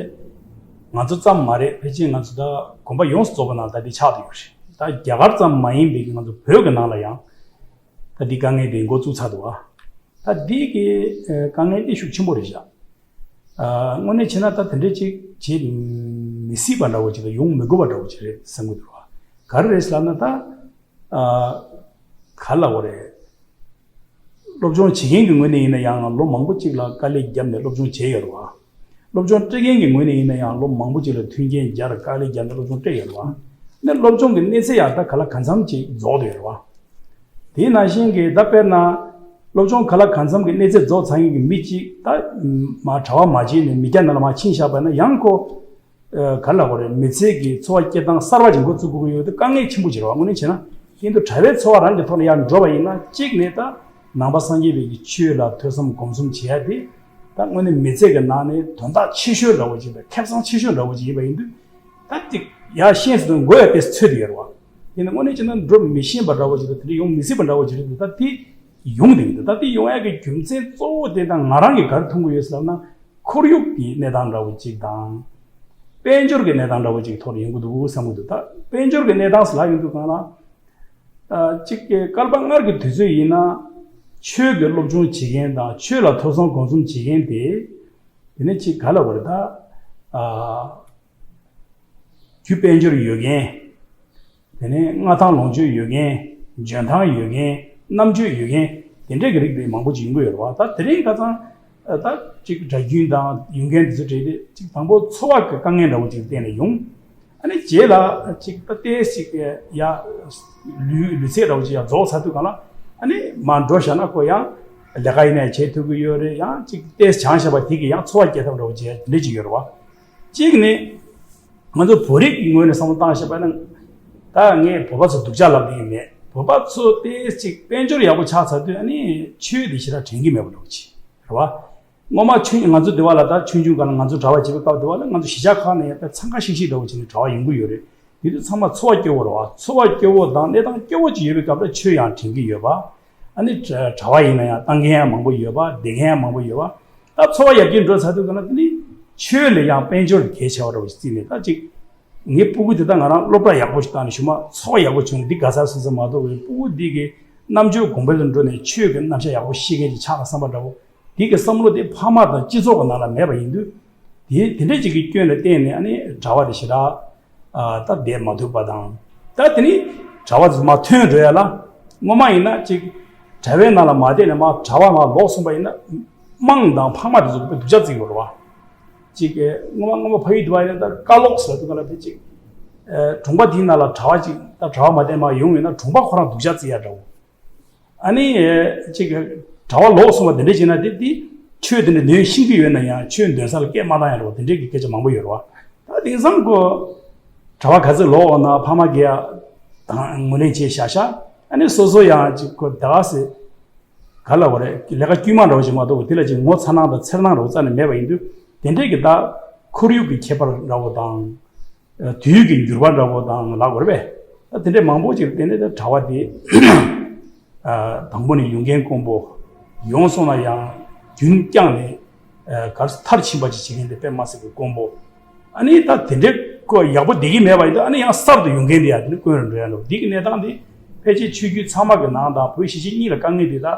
ང་ཚོ་ཙམ་མ་རེད། ཕལ་ཆེར་ང་ཚོ་ད་དགོན་པ་ཡོངས་སུ་རྫོགས་པ་ནང་ད་དེ་ཆགས་བསྡད་ཡོད་རེད། ད་རྒྱ་གར་ཙམ་མ་ཡིན་པའི་གི་ང་ཚོ་བོད་ཀྱི་ནང་ལ་ཡང་ད་དེ་དཀའ་ངལ་དེ་འགོ་བཙུགས་ཚར་འདུག་བ། ད་དེ་གི་ཨ་དཀའ་ངལ་དེ་ཤུགས་ཆེན་པོ་རེད་བཞག་ཨ་དངོས་གནས་བྱས་ན་ད་དེ་འདྲ་ཅིག་བྱེད་མི་སྲིད་པ་འདྲ་བོ་ཅིག་དང་ཡོང་མི་དགོས་པ་འདྲ་བོ་ཅིག་རེད་བསམ་གྱི་འདུག་བ། ག་རེ་རེད་ཟེར་ལབ་ན་ད། ཨ་ག་ལབ་དགོས་རེད། སློབ་སྦྱོང་བྱེད་མཁན་གྱི་ངོས་ནས་ཡིན་ན་ཡང་ལོ་མང་པོ་གཅིག་ལ་དཀའ་ལས་བརྒྱབ་ནས་སློབ་སྦྱོང་བྱས་ཡོད་རེད་བ། སློབ་སྦྱོང་སྤྲད་མཁན་གྱི་ངོས་ནས་ཡིན་ན་ཡང་ལོ་མང་པོ་གཅིག་ལ་མཐུན་རྐྱེན་སྦྱར་དཀའ་ལས་བརྒྱབ་ནས་སློབ་སྦྱོང་སྤྲད་ཡོད་རེད་བ། ནས་སློབ་སྦྱོང་གི་གནས་ཚད་ཡང་ད་ག་ལ་གང་འཚམ་ཅིག་རྫོགས་བསྡད་ཡོད་རེད་བ། དེའི་ནང་བཞིན་གྱི་ད་དཔེར་ན། སློབ་སྦྱོང་ག་ལ་གང་འཚམ་གྱི་གནས་ཚད་རྫོགས་ཚར་མཁན་གྱི་མི་གཅིག་ད་མ་གྲྭ་པ་མ་བྱས་ནས་མི་སྐྱ་ནང་ལ་མར་ཕྱིན་བཞག་པ་ན་ཡང་ཁོ། ག་ལ་གོ་རེད། མི་ཚེ་གི་འཚོ་བ་སྐྱེལ་སྟངས་གསར་བ་ཅིག་འགོ་བཙུགས་དགོས་ཀྱི་ཡོད་དུས་དཀའ་ངལ་ཆེན་པོ་ཅིག་རེད་བ། དངོས་གནས་བྱས་ན་ཡིན་དུས་གྲྭ་པའི་འཚོ་བ་རང་གི་ཐོག་ནས་ཡར་འགྲོ་བ་ཡིན་ན། གཅིག་ནས་ད་ནང་པ་སངས་རྒྱས་པའི་གི་ཆོས་ལ་ཐོས་བསམ་སྒོམ་གསུམ་བྱེད་ཡ་དེ་ད་དངོས་གནས་མི་ཚེ་གི་ནང་ནས་དོན་དག་ཆེ་ཤོས་འདྲ་བོ་ཅིག་དང་ཁེ་བཟང་ཆེ་ཤོས་འདྲ་བོ་ཅིག་ཡིན་པ་ཡིན་དུས། ད་ཅིག་ཡར་ཤེས་སུ་འགོ་ཡ་དེ་ཚོད་དུ་ཡོད་རེད་བ། ཡིན་ན་དངོས་གནས་བྱས་ན་འགྲོ་མི་ཤེས་པ་འདྲ་བོ་ཅིག་དང་དེ་འདྲ་ཡོང་མི་སྲིད་པ་འདྲ་བོ་ཅིག་རེད་འདུག་ད་དེ་ཡོང་བསྡད་ཀྱི་འདུག་ད་དེ་ཡོང་ཡ་གི་རྒྱུ་མཚན་གཙོ་བོ་དེ་ད་ང་རང་གིས་ག་རེ་མཐོང་གི་ཡོད་ཟེར་ལབ་ན། ཁོར་ཡུག་གི་གནས་སྟངས་འདྲ་བོ་ཅིག་དང་། དཔལ་འབྱོར་གྱི་གནས་སྟངས་འདྲ་བོ་ཅིག་ཐོག་ནས་ཡོང་གི་འདུག་བསམ་གྱི་འདུག་ད་དཔལ་འབྱོར་གྱི་གནས་སྟངས་ཟེར་ལབ་ཡོང་དུས་གང་ལ། ཨ། གཅིག་གི་བསྐལ་པ་སྔར་གྱི་དུས་ཚོད་ཡིན་ན། ཆོས་ཀྱི་སློབ་སྦྱོང་བྱེད་མཁན་དང་ཆོས་ལ་ཐོས་བསམ་སྒོམ་གསུམ་བྱེད་མཁན་དེ། དེ་ནས་ཅིག་ག་ལ་བར་ད། ཨ། རྒྱུ་དཔལ་འབྱོར་ཡོད་མཁན། དེ་ནས་མངའ་ཐང་ལོངས་སྤྱོད་ཡོད་མཁན། འཇོན་ཐང་ཡོད་མཁན། རྣམ་དཔྱོད་ཡོད་མཁན། དེ་འདྲས་ཀྱི་རིགས་དེ་མང་པོ་ཅིག་ཡོང་གི་ཡོད་རེད་བ། ད་དེ་རིང་ཁ་སང་། ཨ། ད་ཅིག་གྲྭ་རྒྱུན་དང་ཡོང་མཁན་དེ་ཚོ་གྲས་དེ་ཅིག་དང་པོ་འཚོ་བ་གི་དཀའ་ངལ་འདྲ་བོ་ཅིག་བརྟེན་ནས་ཡོང་། ཨ་ནི་རྗེས་ལ་ཅིག་ད་ཏོག་ཙམ་ཅིག་ཡ། ལུས་ལུས་ཚད་འདྲ་བོ་ཅིག་ཡ་རྫོགས་ཚར་དུས་གང་ལ། ཨ་ནི་མར་འགྲོ་བཞག་ན་ཁོ་ཡང་ལས་ཀ་ཡིན་ནའི་བྱེད་ཐུབ་ཀྱི་ཡོད་རེད། ཡང་ཅིག་ཏོག་ཙམ་སྦྱངས་བཞག་པ་དེ་གིས་ཡང་འཚོ་བ་སྐྱེལ་ཐབས་འདྲ་བོ་ཅིག་དེ་འདྲ་ཅིག་ཡོད་རེད་བ། གཅིག་ནི། ང་ཚོ་བོད་རིགས་ཀྱི་ངོས་ནས་བསམ་བློ་བཏང་བཞག་པ་ན། ད་ངས་བོད་པ་ཚོ་སྡུག་ཅག་ལབ་ཀྱི་མེད། བོད་པ་ཚོ་ཏོག་ཙམ་ཅིག་དཔལ་འབྱོར་ཡག་པོ་ཆགས་ཚར་དུས་ཨ་ནི་ཆོས་དེ་ཞེ་དྲག་དྲན་གྱི་མེད་པ་འདྲ་བོ་ཅིག་རེད་བ། སྔོན་མ་ཆུང་ང་ཚོ་སྡེ་བ་ལ་ད་ཆུང་ཆུང་སྒང་ལ་ང་ཚོ་གྲྭ་པ་བྱེད་པའི་སྐབས་སྡེ་བ་ལ་ང་ཚོ་གཞིས་ཆགས་ཁག་ནས་ཡང་དཔེ་འཚང་ཁ་ཤིག་ཤིག་འདྲ་བོ་བྱས་ནས་གྲྭ་པ་ཡོང་གི་ཡོད་རེད། དེ་དུས་ཚང་མ་འཚོ་བ་སྐྱོ་བོ་རེད་བ། འཚོ་བ་སྐྱོ་བོ་དང་གནས་སྟངས་སྐྱོ་བོ་ཅིག་ཡོད་པའི་སྐབས་ལ་ཆོས་ཡང་དྲན་གྱི་ཡོད་པ། ཨ་ནི་གྲྭ་པ་ཡིན་ན་ཡང་བཏང་མཁན་ཡང་མང་པོ་ཡོད་པ། བསྡད་མཁན་ཡང་མང་པོ་ཡོད་པ། ད་འཚོ་བ་ཡར་རྒྱས་འགྲོ་ཚར་དུས་གང་ལ་དེ་ནི་ཆོས་ལས་ཡང་དཔལ་འབྱོར་གལ་ཆེ་བ་འདྲ་བོ་ཞིག་བརྩིས་ནས། ད་ཅིག་ངའི་སྤུ་གུ་དེ་ད་ང་རང་སློབ་གྲྭ་ཡག་པོ་ཞིག་བཏང་ནས་གཞུག་མ་འཚོ་བ་ཡག་པོ་བྱུང་ནས་འདི་དགའ་ཚར་སོང་ཟེར་མ་གཏོགས། པའི་སྤུ་གུ་འདི་གི་རྣམ་དཔྱོད་གོང་འཕེལ་དུ་འགྲོ་ནས་ཆོས་ཀྱི་རྣམ་གཞག་ཡག་པོ་ཤེས་མཁན་ཅིག་ཆགས་ན་བསམ་པ་འདྲ་བོ། དེ་གི་བསམ་བློ་དེ་ཕ་མ་དང་སྤྱི་ཚོགས་ཀྱི་ནང་ལ་མེད་པ་ཡིན་དུས། དེ་དེ་འདྲ་ཅིག་གི་སྐྱོན་ལ་བརྟེན་ནས་ཨ་ནི་གྲྭ་པ་དེ་ཞེ་དྲག་ཨ། ད་བསྡད་མ་ཐུབ་པ་དང་། ད་དེ་ནི་གྲྭ་པ་ཚོ་མར་ཐོན་འགྲོ་ཡ་ལ། སྔོན་མ་ཡིན་ན་ཅིག་གྲྭ་པའི་ནང་ལ་མ་བསྡད་ནས་མར་གྲྭ་པ་མར་ལོག་སོང་པ་ཡིན་ན། དམངས་དང་ཕ་མ་དེ་ཚོ་དཔེ་སྡུག་ཅག་བརྩི་གི་ཡོད་རེད་བ། ཅིག་གི་སྔོན་མ་སྔོན་མ་ཕ་ཡུལ་དུ་བ་ཡིན་ན་ད་ཀ་ལོག་ཟེར་དུས་ག་ལ་དཔེ་ཅིག་ཨ། གྲོང་པ་དེའི་ནང་ལ་གྲྭ་པ་ཅིག་ད་གྲྭ་པ་མ་བསྡད་མར་ཡོང་ཡོད་ན་གྲོང་པ་ཁོ་རང་སྡུག་ཅག་བརྩི་ཡ་འདྲ་བོ། ཨ་ནི་ཅིག་གྲྭ་པ་ལོག་སོང་བ་དེ་འདྲ་བྱས་ན་དེ་དེ་ཆོས་དེ་འདྲ་འདོན་ཤེས་ཀྱི་ཡོད་ན་ཡང་ཆོས་འདོན་ས་ལ་སྐད་མ་བཏང་ཡ་འདྲ་བོ་དེ་འདྲའི་གི་སྐད་ཆ་མང་པོ་ཡོད་རེད་བ། ད་དེང་སང་ཁོ་གྲྭ་པ་ག་ཚོད་ལོག་འོང་ན་ཕ་མ་གིས་ཡ་དང་ངོས་ལེན་བྱས་བཞག་བཞག་ཨ་ནི་སོ་སོ་ཡང་ཅིག་ཁོ་ད་ག་ཟེ་ག་ལ་བ་རེད། ལས་ཀ་དཀྱུས་མ་འདྲ་བོ་ཞིག་མ་གཏོགས་དེ་ལ་ཅིག་ངོ་ཚ་སྣང་དང་འཚེར་སྣང་འདྲ་བོ་རྩ་ནས་མེད་པ་ཡིན་དུས། དེ་འདྲའི་གི་ད་ཁོར་ཡུག་གི་ཁྱད་པར་འདྲ་བོ་དང་། དུས་ཀྱི་འགྱུར་བ་འདྲ་བོ་དང་ལབ་དགོས་རེད་པས། ད་དེ་འདྲའི་མང་པོ་ཅིག་བརྟེན་ནས་ད་གྲྭ་པ་དེ་དང་པོ་ནས་ཡོང་མཁན་དཀོན་པོ། ཡོང་སོང་ན་ཡང་རྒྱུན་བསྐྱངས་ནས་ག་རེ་མཐར་ཕྱིན་པ་ཅིག་བྱེད་མཁན་དེ་དཔེ་མ་སྲིད་པའི་དཀོན་པོ། ཨ་ནི་ད་དེ་འདྲའི་ཁོ་ཡག་པོ་བསྡད་ཀྱི་མེད་པ་ཡིན་ད། ཨ་ནི་ཡང་གསར་དུ་ཡོང་མཁན་དེ་ཡང་དེ་ནི་དཀོན་རུ་འགྲོ་ཡ་འགྲོ། འདི་གི་གནས་སྟངས་དེ་ཕལ་ཆེར་ཆོས་བརྒྱུད་ཚང་མ་གི་ནང་དང་བོད་གཞིས་བྱེས་གཉིས་ལ་དཀའ་ངལ་དེ་ད།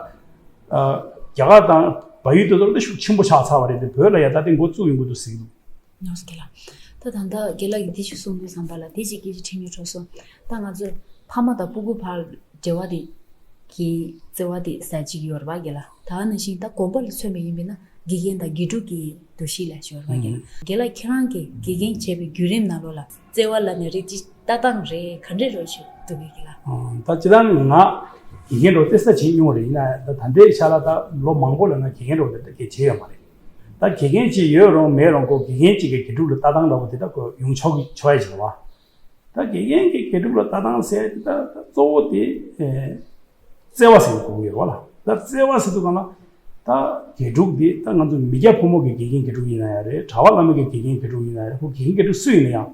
རྒྱ་གར་དང་བལ་ཡུལ་དེ་ཚོ་ལ་ཤུགས་ཆེན་པོ་ཆགས་ཚར་བ་རེད་དེ། བོད་ལ་ཡ་ད་ལྟའི་འགོ་བཙུགས་ཡོང་གི་འདུག་ཟེར་གྱི་འདུག། ནོར་སྐྱེ་ལ། ད་ད་ལྟ་རྒན་ལགས་ཀྱིས་འདི་ཞིག་གསུངས་དུས་ཙམ་པ་ལ་དེ་ཅིག་སྐད་ཆ་དྲི་སྙིང་བྲོ་སོང་། ད་ང་ཚོས་ཕ་མ་དང་སྤུ་གུ་བར་འབྲེལ་བ་དེ་གི་བརྩེ་བ་དེ་ཟ་གཅིག་ཡོད་རེད་པ་རྒན་ལགས། ད་ནང་བཞིན་ད་དགོན་པ་ལ་མཚོན་པ་ཡིན་པས་ན་དགེ་རྒན་དང་དགེ་ཕྲུག་གི་འདུ་ཤེས་ལ་ཞོར་བ་རྒན་ལགས། རྒན་ལགས་ཁྱེད་རང་གིས་དགེ་རྒན་བྱས་པའི་བརྒྱུད་རིམ་ནང་ལོགས་ལ་བརྩེ་བ་ལབ་ནས་རེད་ཅི་ལྟ་སྟངས་རེད་ག་འདྲས་རོ་ཞིག་འདུག་གི་རྒན་ལགས། ད་སྤྱིར་བཏང་ང་དགེ་རྒན་འདྲ་བོ་ཏོག་ཙམ་བྱེད་མྱོང་རེད། ཡིན་ན་ད་ད་ལྟའི་ཆ་ལ་ད་ལོ་མང་པོ་ལ་ང་དགེ་རྒན་འདྲ་བོ་དེ་ད་གས་བྱས་ཡོད་མ་རེད། ད་དགེ་རྒན་ཅིག་ཡོད་རུང་མེད་རུང་ཁོ་དགེ་རྒན་ཅིག་གི་དགེ་ཕྲུག་ལ་ལྟ་སྟངས་འདྲ་བོ་དེ་ད་ཁོ་ཡོང་ཆོག་གི་ཆོག་ཡ་ཅིག་རེད་བ། ད་དགེ་རྒན་གྱི་དགེ་ཕྲུག་ལ་ལྟ་སྟངས་ཟེར་དེ་ད་ད་གཙོ་བོ་དེ་ཨེ་བརྩེ་བ་ཟེར་དགོས་ཀྱི་ཡོད་རེད་བ་ལ། ད་བརྩེ་བ་ཟེར་དུས་གང་ལ་ད་དགེ་ཕྲུག་དེ་ད་ང་ཚོ་མི་སྐྱ་ཕོ་མོ་གི་དགེ་རྒན་དགེ་ཕྲུག་ཡིན་ན་ཡང་རེད། གྲྭ་པ་བླ་མ་གི་དགེ་རྒན་དགེ་ཕྲུག་ཡིན་ན་ཡང་རེད། ཁོ་དགེ་རྒན་དགེ་ཕྲུག་སུ་ཡིན་ན་ཡང་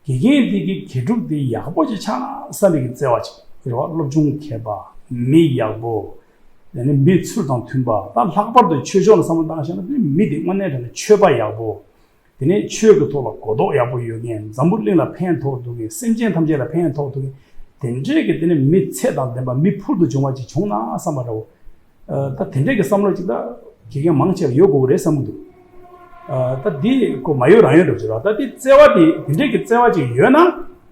དགེ་རྒན་དེ་གི་དགེ་ཕྲུག་དེ་ཡག་པོ་ཅིག་ཆགས་ན་བསམ་པའི་གི་བརྩེ་བ་ཅིག་རེད་བ། སློབ་སྦྱོང་མཁས་པ། མི་ཡག་པོ། ཡང་ན་མི་ཚུལ་དང་མཐུན་པ། ད་ལྷག་པར་དུ་ཆོས་ཕྱོགས་ལ་བསམ་བློ་བཏང་བཞག་ན་དེ་མི་དེ་དངོས་གནས་དྲང་གནས་ཆོས་པ་ཡག་པོ། དེ་ནས་ཆོས་ཀྱི་ཐོག་ལ་གོ་རྟོགས་ཡག་པོ་ཡོད་མཁན། འཛམ་བུ་གླིང་ལ་ཕན་ཐོགས་ཐུབ་མཁན། སེམས་ཅན་ཐམས་ཅད་ལ་ཕན་ཐོགས་ཐུབ་མཁན། དེ་འདྲས་ཀྱི་དེ་ནས་མི་ཚད་དང་ལྡན་པ། མི་ཕུལ་དུ་བྱུང་བ་ཅིག་བྱུང་ན་བསམ་པ་འདྲ་བོ། ཨ། ད་དེ་འདྲས་ཀྱི་བསམ་བློ་ཅིག་ད་དགེ་རྒན་མང་ཆེ་བ་ཡོད་དགོས་རེད་བསམ་གྱི་འདུག། ཨ། ད་འདི་ཁོ་མ་ཡོད་རང་ཡོད་འདྲ་བོ་ཅིག་རེད། ད་འདི་བརྩེ་བ་དེ་དེ་འདྲས་ཀྱི་བརྩེ་བ་ཅིག་ཡོད་ན།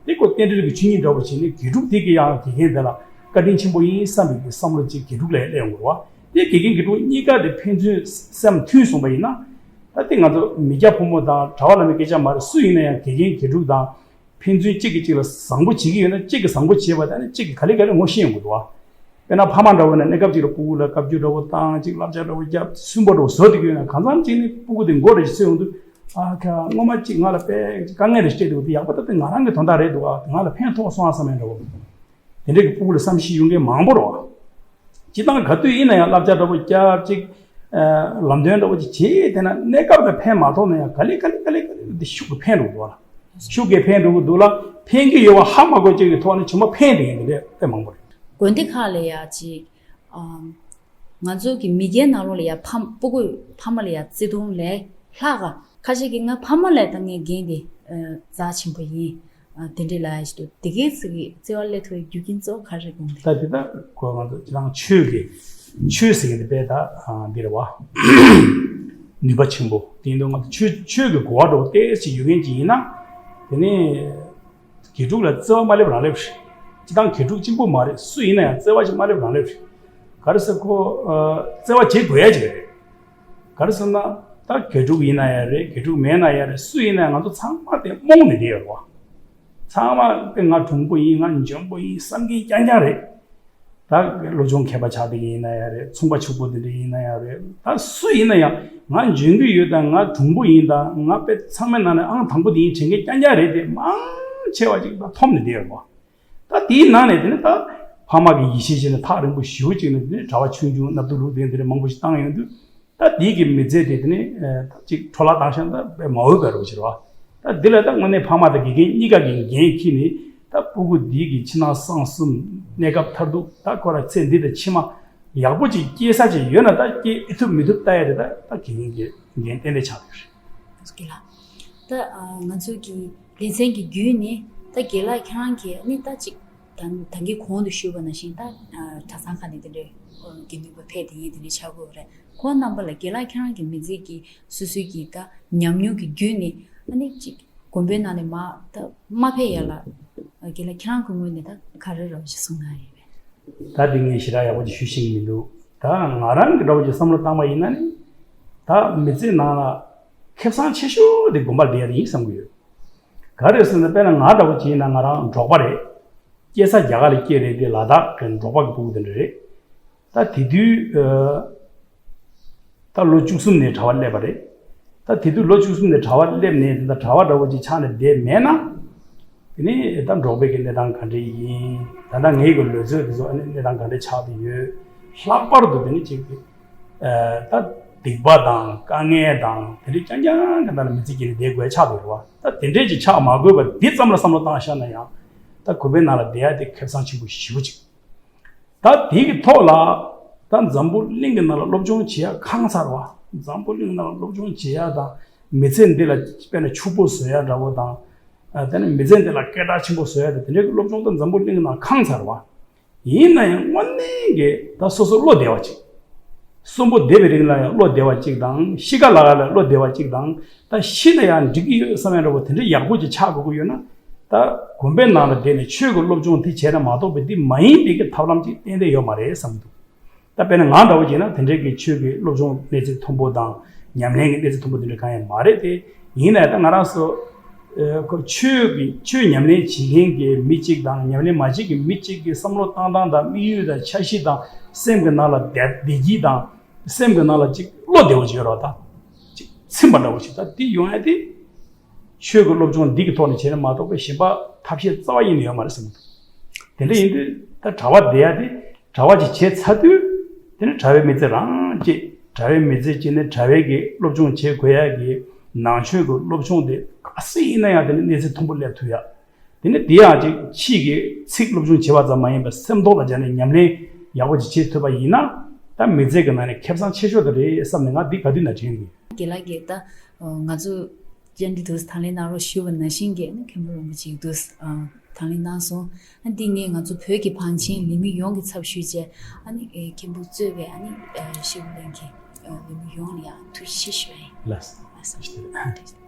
དེ་ཁོ་རྟེན་འབྲེལ་གྱི་ཆོས་ཉིད་འདྲ་བོ་བྱས་ནས་དགེ་ཕྲུག་དེ་གི་ཡང་དགེ་རྒན་དེ་ལ་བཀའ་དྲིན་ཆེན་པོ་ཡིན་བསམ་པའི་གི་བསམ་བློ་ཅིག་དགེ་ཕྲུག་ལ་སླེབས་ཡོང་དགོས་རེད་བ། དེ་དགེ་རྒན་དགེ་ཕྲུག་གཉིས་ཀ་དེ་ཕན་ཚུན་སེམས་མཐུན་སོང་པ་ཡིན་ན། ད་དེ་ང་ཚོ་མི་སྐྱ་ཕོ་མོ་དང་གྲྭ་པ་བླ་མའི་སྐད་ཆ་མ་རེད། སུ་ཡིན་ན་ཡང་དགེ་རྒན་དགེ་ཕྲུག་དང་ཕན་ཚུན་གཅིག་གིས་གཅིག་ལ་བཟང་པོ་བྱེད་ཀྱི་ཡོད་ན། གཅིག་གིས་བཟང་པོ་བྱས་པ་དང་ནི་གཅིག་གིས་ག་ལེ་ག་ལེ་ངོ་ཤེས་ཡོང་གི་འདུག་བ། དཔེར་ན་ཕ་མ་འདྲ་བོ་ན་གནས་སྐབས་གཅིག་ལ་སྤུ་གུ་ལ་བཀའ་བཀྱོན་འདྲ་བོ་བཏང་། གཅིག་བསླབ་བྱ་འདྲ་བོ་བརྒྱབ། སུན་པོ་འདྲ་བོ་བཟོ་བསྡད་ཀྱི་ཡོད་ན། གང་འཚམ་གཅིག་ནི་སྤུ་གུ་དེ་མགོ་འདྲ་ཞིག་ཚོས་ཡོང་དུས། ཨ་ཁ་སྔོན་མ་གཅིག་ང་ལ་དཔེ་དཀའ་ངལ་རེ་སྤྲད་འདུག་དེ་ཡག་པོ་ད་དེ་ང་རང་གི་དོན་དག་རེད་འདུག་ཨ་ང་ལ་ཕན་ཐོགས་སོང་ཨ་བསམ་ཡས་འདྲ་བོ། དེ་འདྲའི་གི་ཕྲུ་གུ་ལ་བསམ་ཤེས་ཡོང་མཁན་མང་པོ་རེད་བ། སྤྱི་བཏང་ག་དུས་ཡིན་ན་ཡང་བསླབ་བྱ་འདྲ་བོ་སྐྱབས་གཅིག་ལམ་སྟོན་འདྲ་བོ་ཅིག་བྱས་བསྡད་ན་གནས་སྐབས་ལ་ཕན་མ་ཐོགས་ན་ཡང་ག་ལེ་ག་ལེ་ག་ལེ་ག་ལེ་འདི་ཤུགས་ཀྱིས་ཕན་འགྲོ་གི་འདུག་ལ། ཤུགས་ཀྱིས་ཕན་འགྲོ་གི་འདུག་ལ། ཕན་གྱི་ཡོད་པ་ཧ་མ་གོ་ཅིག་གི་ཐོག་ནས་བྱུང་བ་ཕན་བསྡད་མཁན་འདི་འདྲ་དཔེ་མང་པོ་རེད། དགོན་སྡེ་ཁག་ལ་ཡ་ཅིག་ཨམ། ང་ཚོ་གི་མི་སྒེར་ནང་ལོགས་ལ་ཡ་ཕ་སྤུ་གུ་ཕ་མ་ལ་ཡ་བརྩེ་དུང་ལས་ལྷག་ག་ཁ་ཤས་ཀྱིས་ང་ཕ་མ་ལས་ད་ངའི་འགན་དེ་ཨ་རྩ་ཆེན་པོ་ཡིན། ཨ་དེ་འདྲས་ལབ་ཡ་ཞིག་འདུག་དེ་གའི་ཚིག་གི་བརྩེ་བ་སླེབས་ཐུབ་པའི་རྒྱུ་རྐྱེན་གཙོ་བོ་ག་རེ་དགོངས་ཏེ། ད་དེ་ད་གོ་ང་ཚོ་ཁྱེད་རང་ཆོས་ཀྱི་ཆོས་ཟེར་མཁན་དེ་དཔེ་ད་ཨ་འདི་རེད་བ། ནུས་པ་ཆེན་པོ་དེ་ཡིན་དུས་ང་ཚོ་ཆོས་ཆོས་ཀྱི་གོ་བ་འདྲ་བོ་ཏོག་ཙམ་ཡོད་མཁན་ཅིག་ཡིན་ན། དེ་ནས་དགེ་ཕྲུག་ལ་བརྩེ་བ་མ་སླེབས་རང་སླེབས་རེད། སྤྱི་བཏང་དགེ་ཕྲུག་གཅིག་པུ་མ་རེད། སུ་ཡིན་ན་ཡང་བརྩེ་བ་ཞིག་མ་སླེབས་རང་སླེབས་རེད། ག་རེ་ཟེར་ཁོ་ཨ་བརྩེ་བ་བྱེད་དགོས་ཡ་ཅིག་རེད། ག་རེ་ཟེར་ན་ད་དགེ་ཕྲུག་ཡིན་ན་ཡང་རེད། དགེ་ཕྲུག་མེད་ན་ཡང་རེད། སུ་ཡིན་ན་ཡང་ང་ཚོ་ཚང་མ་དེ་རྨོངས་ནས་བསྡད་ཡོད་རེད་བ། ཚང་མ་དཔེ་ང་གྲུང་པོ་ཡིན། ང་འཇོན་པོ་ཡིན་བསམ་མཁན་རྐྱང་རྐྱང་རེད། ད་སློབ་སྦྱོང་མཁས་པ་ཆགས་བསྡད་མཁན་ཡིན་ན་ཡང་རེད། ཚོང་པ་ཕྱུག་པོ་དེ་འདྲ་ཡིན་ན་ཡང་རེད། ད་སུ་ཡིན་ན་ཡང་ང་འཇོན་གྱི་ཡོད་དང་ང་གྲུང་པོ་ཡིན་དང་ང་དཔེ་ཚང་མའི་ནང་ནས་ཨང་དང་པོ་དེ་ཡིན་དྲན་མཁན་རྐྱང་རྐྱང་རེད་དེ་མང་ཆེ་བ་ཅིག་ད་འཐོམས་ནས་བསྡད་ཡོད་རེད་བ། ད་དེའི་ནང་ནས་དེ་ནི་ད་ཕ་མ་གི་ཡིད་ཆེས་བྱས་ནས་ཐག་རིང་པོ་ཞེ་པོ་ཅིག་ནས་དེ་ནི་གྲྭ་པ་ཆུང་ཆུང་སྣབས་དུ་རུག་དེ་འདྲ་མང་པོ་ཞིག་བཏང་ཡོང་དུས། ད་དེའི་གི་མི་ཚེ་དེ་དེ་ནི་ཨ་ད་ཅིག་འཕྲོ་བརླག་བཏང་ཤག་ད་དཔེ་མ་འོས་པའི་རོ་ཞིག་རེད་བ། ད་འདི་ལ་ད་དངོས་གནས་ཕ་མ་དང་དགེ་རྒན་གཉིས་ཀ་གི་འགན་འཁྱེར་ནས་ད་སྤུ་གུ་འདི་གི་ཕྱི་ནང་གསང་གསུམ་གནས་སྐབས་མཐར་ཐུག་ད་ཁོ་ར་ཚེ་འདི་དང་ཕྱི་མ་ཡག་པོ་ཅིག་སྐྱེལ་ས་ཅིག་ཡོད་ན་ད་སྐྱེལ་ཨེ་ཐུབ་མི་ཐུབ་ལྟ་ཡ་དེ་ད་ད་དགེ་རྒན་གྱི་འགན་ཏན་ཏན་ཆགས་ཡོད་རེད། དགེ་ལགས། ད་ཨ་ང་ཚོ་གི་ལེ་ཚན་གྱི་བརྒྱུད་ནས་ད་དགེ་ལགས་ཁྱེད་རང་གིས་ནི་ད་ཅིག་ད་ད་གིན་གོང་དུ་ཞུས་པ་ནང་བཞིན་ད་ཨ་གྲྭ་ཚང་ཁག་ནས་དེ་འདྲའི་ཨ་དགེ་འདུན་པ་ཕེབས་དེ་ཡིན་དེ་འདྲའི་ཆགས་ཀྱི་ཡོད་རེད། ཁོང་རྣམ་པ་ལ་དགེ་ལགས་ཁྱེད་རང་གི་མི་ཚེ་གི་སོ་སོའི་གི་ད་ཉམས་མྱོང་གི་བརྒྱུད་ནས་ཨ་ནི་ཅིག་དགོན་པའི་ནང་ནས་མ་ད་མ་ཕེབས་ཡ་ལ་ཨ་དགེ་ལགས་ཁྱེད་རང་གི་ངོས་ནས་ད་ག་རེ་རོགས་ཞིག་གསུང་གནང་ཡོད་པས། ད་འདི་ངས་ཞེ་དྲག་ཡག་པོ་ཅིག་ཞུ་ཤེས་ཀྱི་མི་འདུག་ད་ང་རང་གི་འདྲ་བོ་ཅིག་བསམ་བློ་བཏང་པ་ཡིན་ན་ནི། ད་མི་ཚེ་ནང་ལ་ཁེ་བཟང་ཆེ་ཤོས་དེ་དགོན་པར་བསྡད་ཡ་དེ་ཡིན་བསམ་གྱི་ཡོད། ག་རེ་ཟེར་ན་དཔེར་ན་ང་འདྲ་བོ་ཅིག་ཡིན་ན་ང་རང་འབྲོག་པ་རེད། སྐྱེས་ས་རྒྱ་གར་ལ་སྐྱེས་རེད་དེ་ལ་དྭགས་ཀྱི་འབྲོག་པ་གི་ཕྲུ་གུ་དེ་འདྲ་རེད། ད་དེ་དུས་ཨ། ད་ལོ་བཅུ་གསུམ་ནས་གྲྭ་པ་སླེབས་པ་རེད། ད་དེ་དུས་ལོ་བཅུ་གསུམ་ནས་གྲྭ་པ་སླེབས་ནས་ད་གྲྭ་པ་འདྲ་བོ་ཅིག་ཆགས་ནས་བསྡད་མེད་ན། དེ་ནས་ད་འབྲོག་པའི་གི་གནས་སྟངས་ག་འདྲ་ཡིན། ད་ལྟ་ངའི་གི་ལུས་རྩལ་དེ་ཚོ་ཨ་ནི་གནས་སྟངས་ག་འདྲ་ཆགས་བསྡད་ཡོད། ལྷག་པར་དུ་དེ་ནི་ཅིག་ཨ་ད་སྡིག་པ་དང་དཀའ་ངལ་དང་དེ་འདྲ་རྐྱང་རྐྱང་གི་ནང་ལ་མི་ཚེ་སྐྱེལ་ནས་བསྡད་དགོས་ཆགས་བསྡད་ཡོད་རེད་བ། ད་དེ་འདྲས་ཅིག་ཆགས་མ་དགོས་པ་འདི་ཙམ་ལ་བསམ་བློ་བཏང་བཞག་ན་ཡང་ད་དགོན་པའི་ནང་ལ་བསྡད་ཡ་དེ་ཁེ་བཟང་ཆེན་པོ་ཞེ་པོ་ཅིག་ད་དེ་གི་ཐོག་ལ་ད་འཛམ་བུ་གླིང་གི་ནང་ལ་སློབ་སྦྱོང་བྱེད་ཡ་ཁང་ཚར་བ། འཛམ་བུ་གླིང་གི་ནང་ལ་སློབ་སྦྱོང་བྱེད་ཡ་དང་མི་ཚེ་འདི་ལ་དཔེར་ན་ཕྱུག་པོ་བཟོ་ཡ་འདྲ་བོ་དང་། ཨ་དེ་ནས་མི་ཚེ་འདི་ལ་སྐད་གྲགས་ཆེན་པོ་བཟོ་ཡ་དང་དེ་འདྲའི་སློབ་སྦྱོང་ད་འཛམ་བུ་གླིང་གི་ནང་ཁང་ཚར་བ། ཡིན་ན་ཡང་དངོས་གནས་ཀྱི་ད་སོ་སོ་བློ་བདེ་བ་ཅིག་གསོན་པོ་བསྡད་པའི་རིང་ལ་ཡང་བློ་བདེ་བ་ཅིག་དང་ཤི་ཁ་ལ་ཁ་ལ་བློ་བདེ་བ་ཅིག་དང་ད་ཤི་ན་ཡང་འགྲིག་གི་ཡོད་བསམ་ཡ་འདྲ་བོ་དེ་འདྲ་ཡག་པོ་ཅིག་ཆགས་དགོས་ཀྱི་ཡོད་ན། ད་དགོན་པའི་ནང་ལ་བསྡད་ནས་ཆོས་ཀྱི་སློབ་སྦྱོང་དེ་བྱས་ན་མ་གཏོགས་པའི་འདི་མ་ཡིན་པའི་གི་ཐབས་ལམ་ཅིག་ཏན་ཏན་ཡོད་མ་རེད་བསམ་འདུག་ད་དཔེར་ན་ང་འདྲ་བོ་བྱས་ན་དེ་འདྲའི་གི་ཆོས་ཀྱི་སློབ་སྦྱོང་གནས་ཚད་མཐོན་པོ་དང་ཉམས་ལེན་གྱི་གནས་ཚད་མཐོན་པོ་དེ་འདྲ་གང་ཡང་མ་རེད་དེ། ཡིན་ནའི་ད་ང་རང་ཚོ་ཨ་ཁོ་ཆོས་ཀྱི་ཆོས་ཉམས་ལེན་བྱེད་མཁན་གྱི་མི་གཅིག་དང་ཉམས་ལེན་མ་བྱེད་ཀྱི་མི་གཅིག་གི་བསམ་བློ་བཏང་སྟངས་དང་དམིགས་ཡུལ་དང་འཆར་གཞི་དང་སེམས་ཀྱི་ནང་ལ་བདེ་བདེ་སྐྱིད་དང་སེམས་ཀྱི་ནང་ལ་ཅིག་བློ་བདེ་བོ་ཅིག་ཡོད་རོགས་དང་ཅིག་ཚིམ་པ་འདྲ་བོ་ཅིག་ད་འདི་ཡོང་ཡ་དེ། ཆོས་ཀྱི་སློབ་སྦྱོང་འདི་གི་ཐོག་ནས་བྱས་ན་མ་གཏོགས་པའི་གཞན་པ་ཐབས་ཤེས་རྩ་བ་ཉིད་ནས་ཡོད་མ་རེད་བསམ་གྱི་འདུག་དེ་འདྲ་ཡིན་དུས་ད་གྲྭ་པ་བསྡད་ཡ་དེ་གྲྭ་པ་ཅིག་བྱས་ཚར་དུས་དེ་ནི་གྲྭ་པའི་མི་ཚེ་རང་སྐྱེལ། གྲྭ་པའི་མི་ཚེ་སྐྱེལ་ནས་གྲྭ་པའི་གི་སློབ་སྦྱོང་བྱེད་དགོས་ཡ་གི་ནང་ཆོས་ཀྱི་སློབ་སྦྱོང་དེ་ག་སྲིད་ཡིན་ན་ཡང་དེ་ནི་གནས་ཚད་མཐོན་པོ་སླེབས་ཐུབ་ཡ། དེ་ནི་དེ་ཡང་ཅིག་ཕྱིས་ཀྱི་ཚིག་སློབ་སྦྱོང་བྱེད་པ་ཙམ་མ་ཡིན་པར་སེམས་ཐོག་ལ་སྦྱར་ནས་ཉམས་ལེན་ཡག་པོ་ཅིག་བྱེད་ཐུབ་པ་ཡིན་ན་ད་མི་ཚེ་གི་ནང་ནས་ཁེ་བཟང་ཆེ་ཤོས་དེ་རེད་བསམ་ནས་ང་འདི་ག་དུས་ན་དྲན་གི། དགེ་ལགས་ཀྱིས་ད་ང་ཚོ་བཅར་འདྲི་འདུག་དང་ལེན་གནང་རོགས་ཞུས་པ་ནང་བཞིན་གྱི་ནི་མཁན་པོ་རིན་པོ་ཆེས་འདུག་དང་ལེན་གནང་སོང་། ཨ་འདི་ངས་ང་ཚོ་བོད་ཀྱི་བང་ཆེན་ལས་མི་ཡོངས་ཀྱི་ཚབ་ཞུས་བྱས་ཨ་ནི་མཁན་པོ་གཙོས་པའི་ཨ་ནི་ཤེས་ཡོན་ལྷན་ཁང་ལས་མི་ཡོངས་ལ་ཡང་ཐུགས་རྗེ་ཆེ་ཞུ་བ་ཡིན། ལགས་སོ། ལགས་སོ།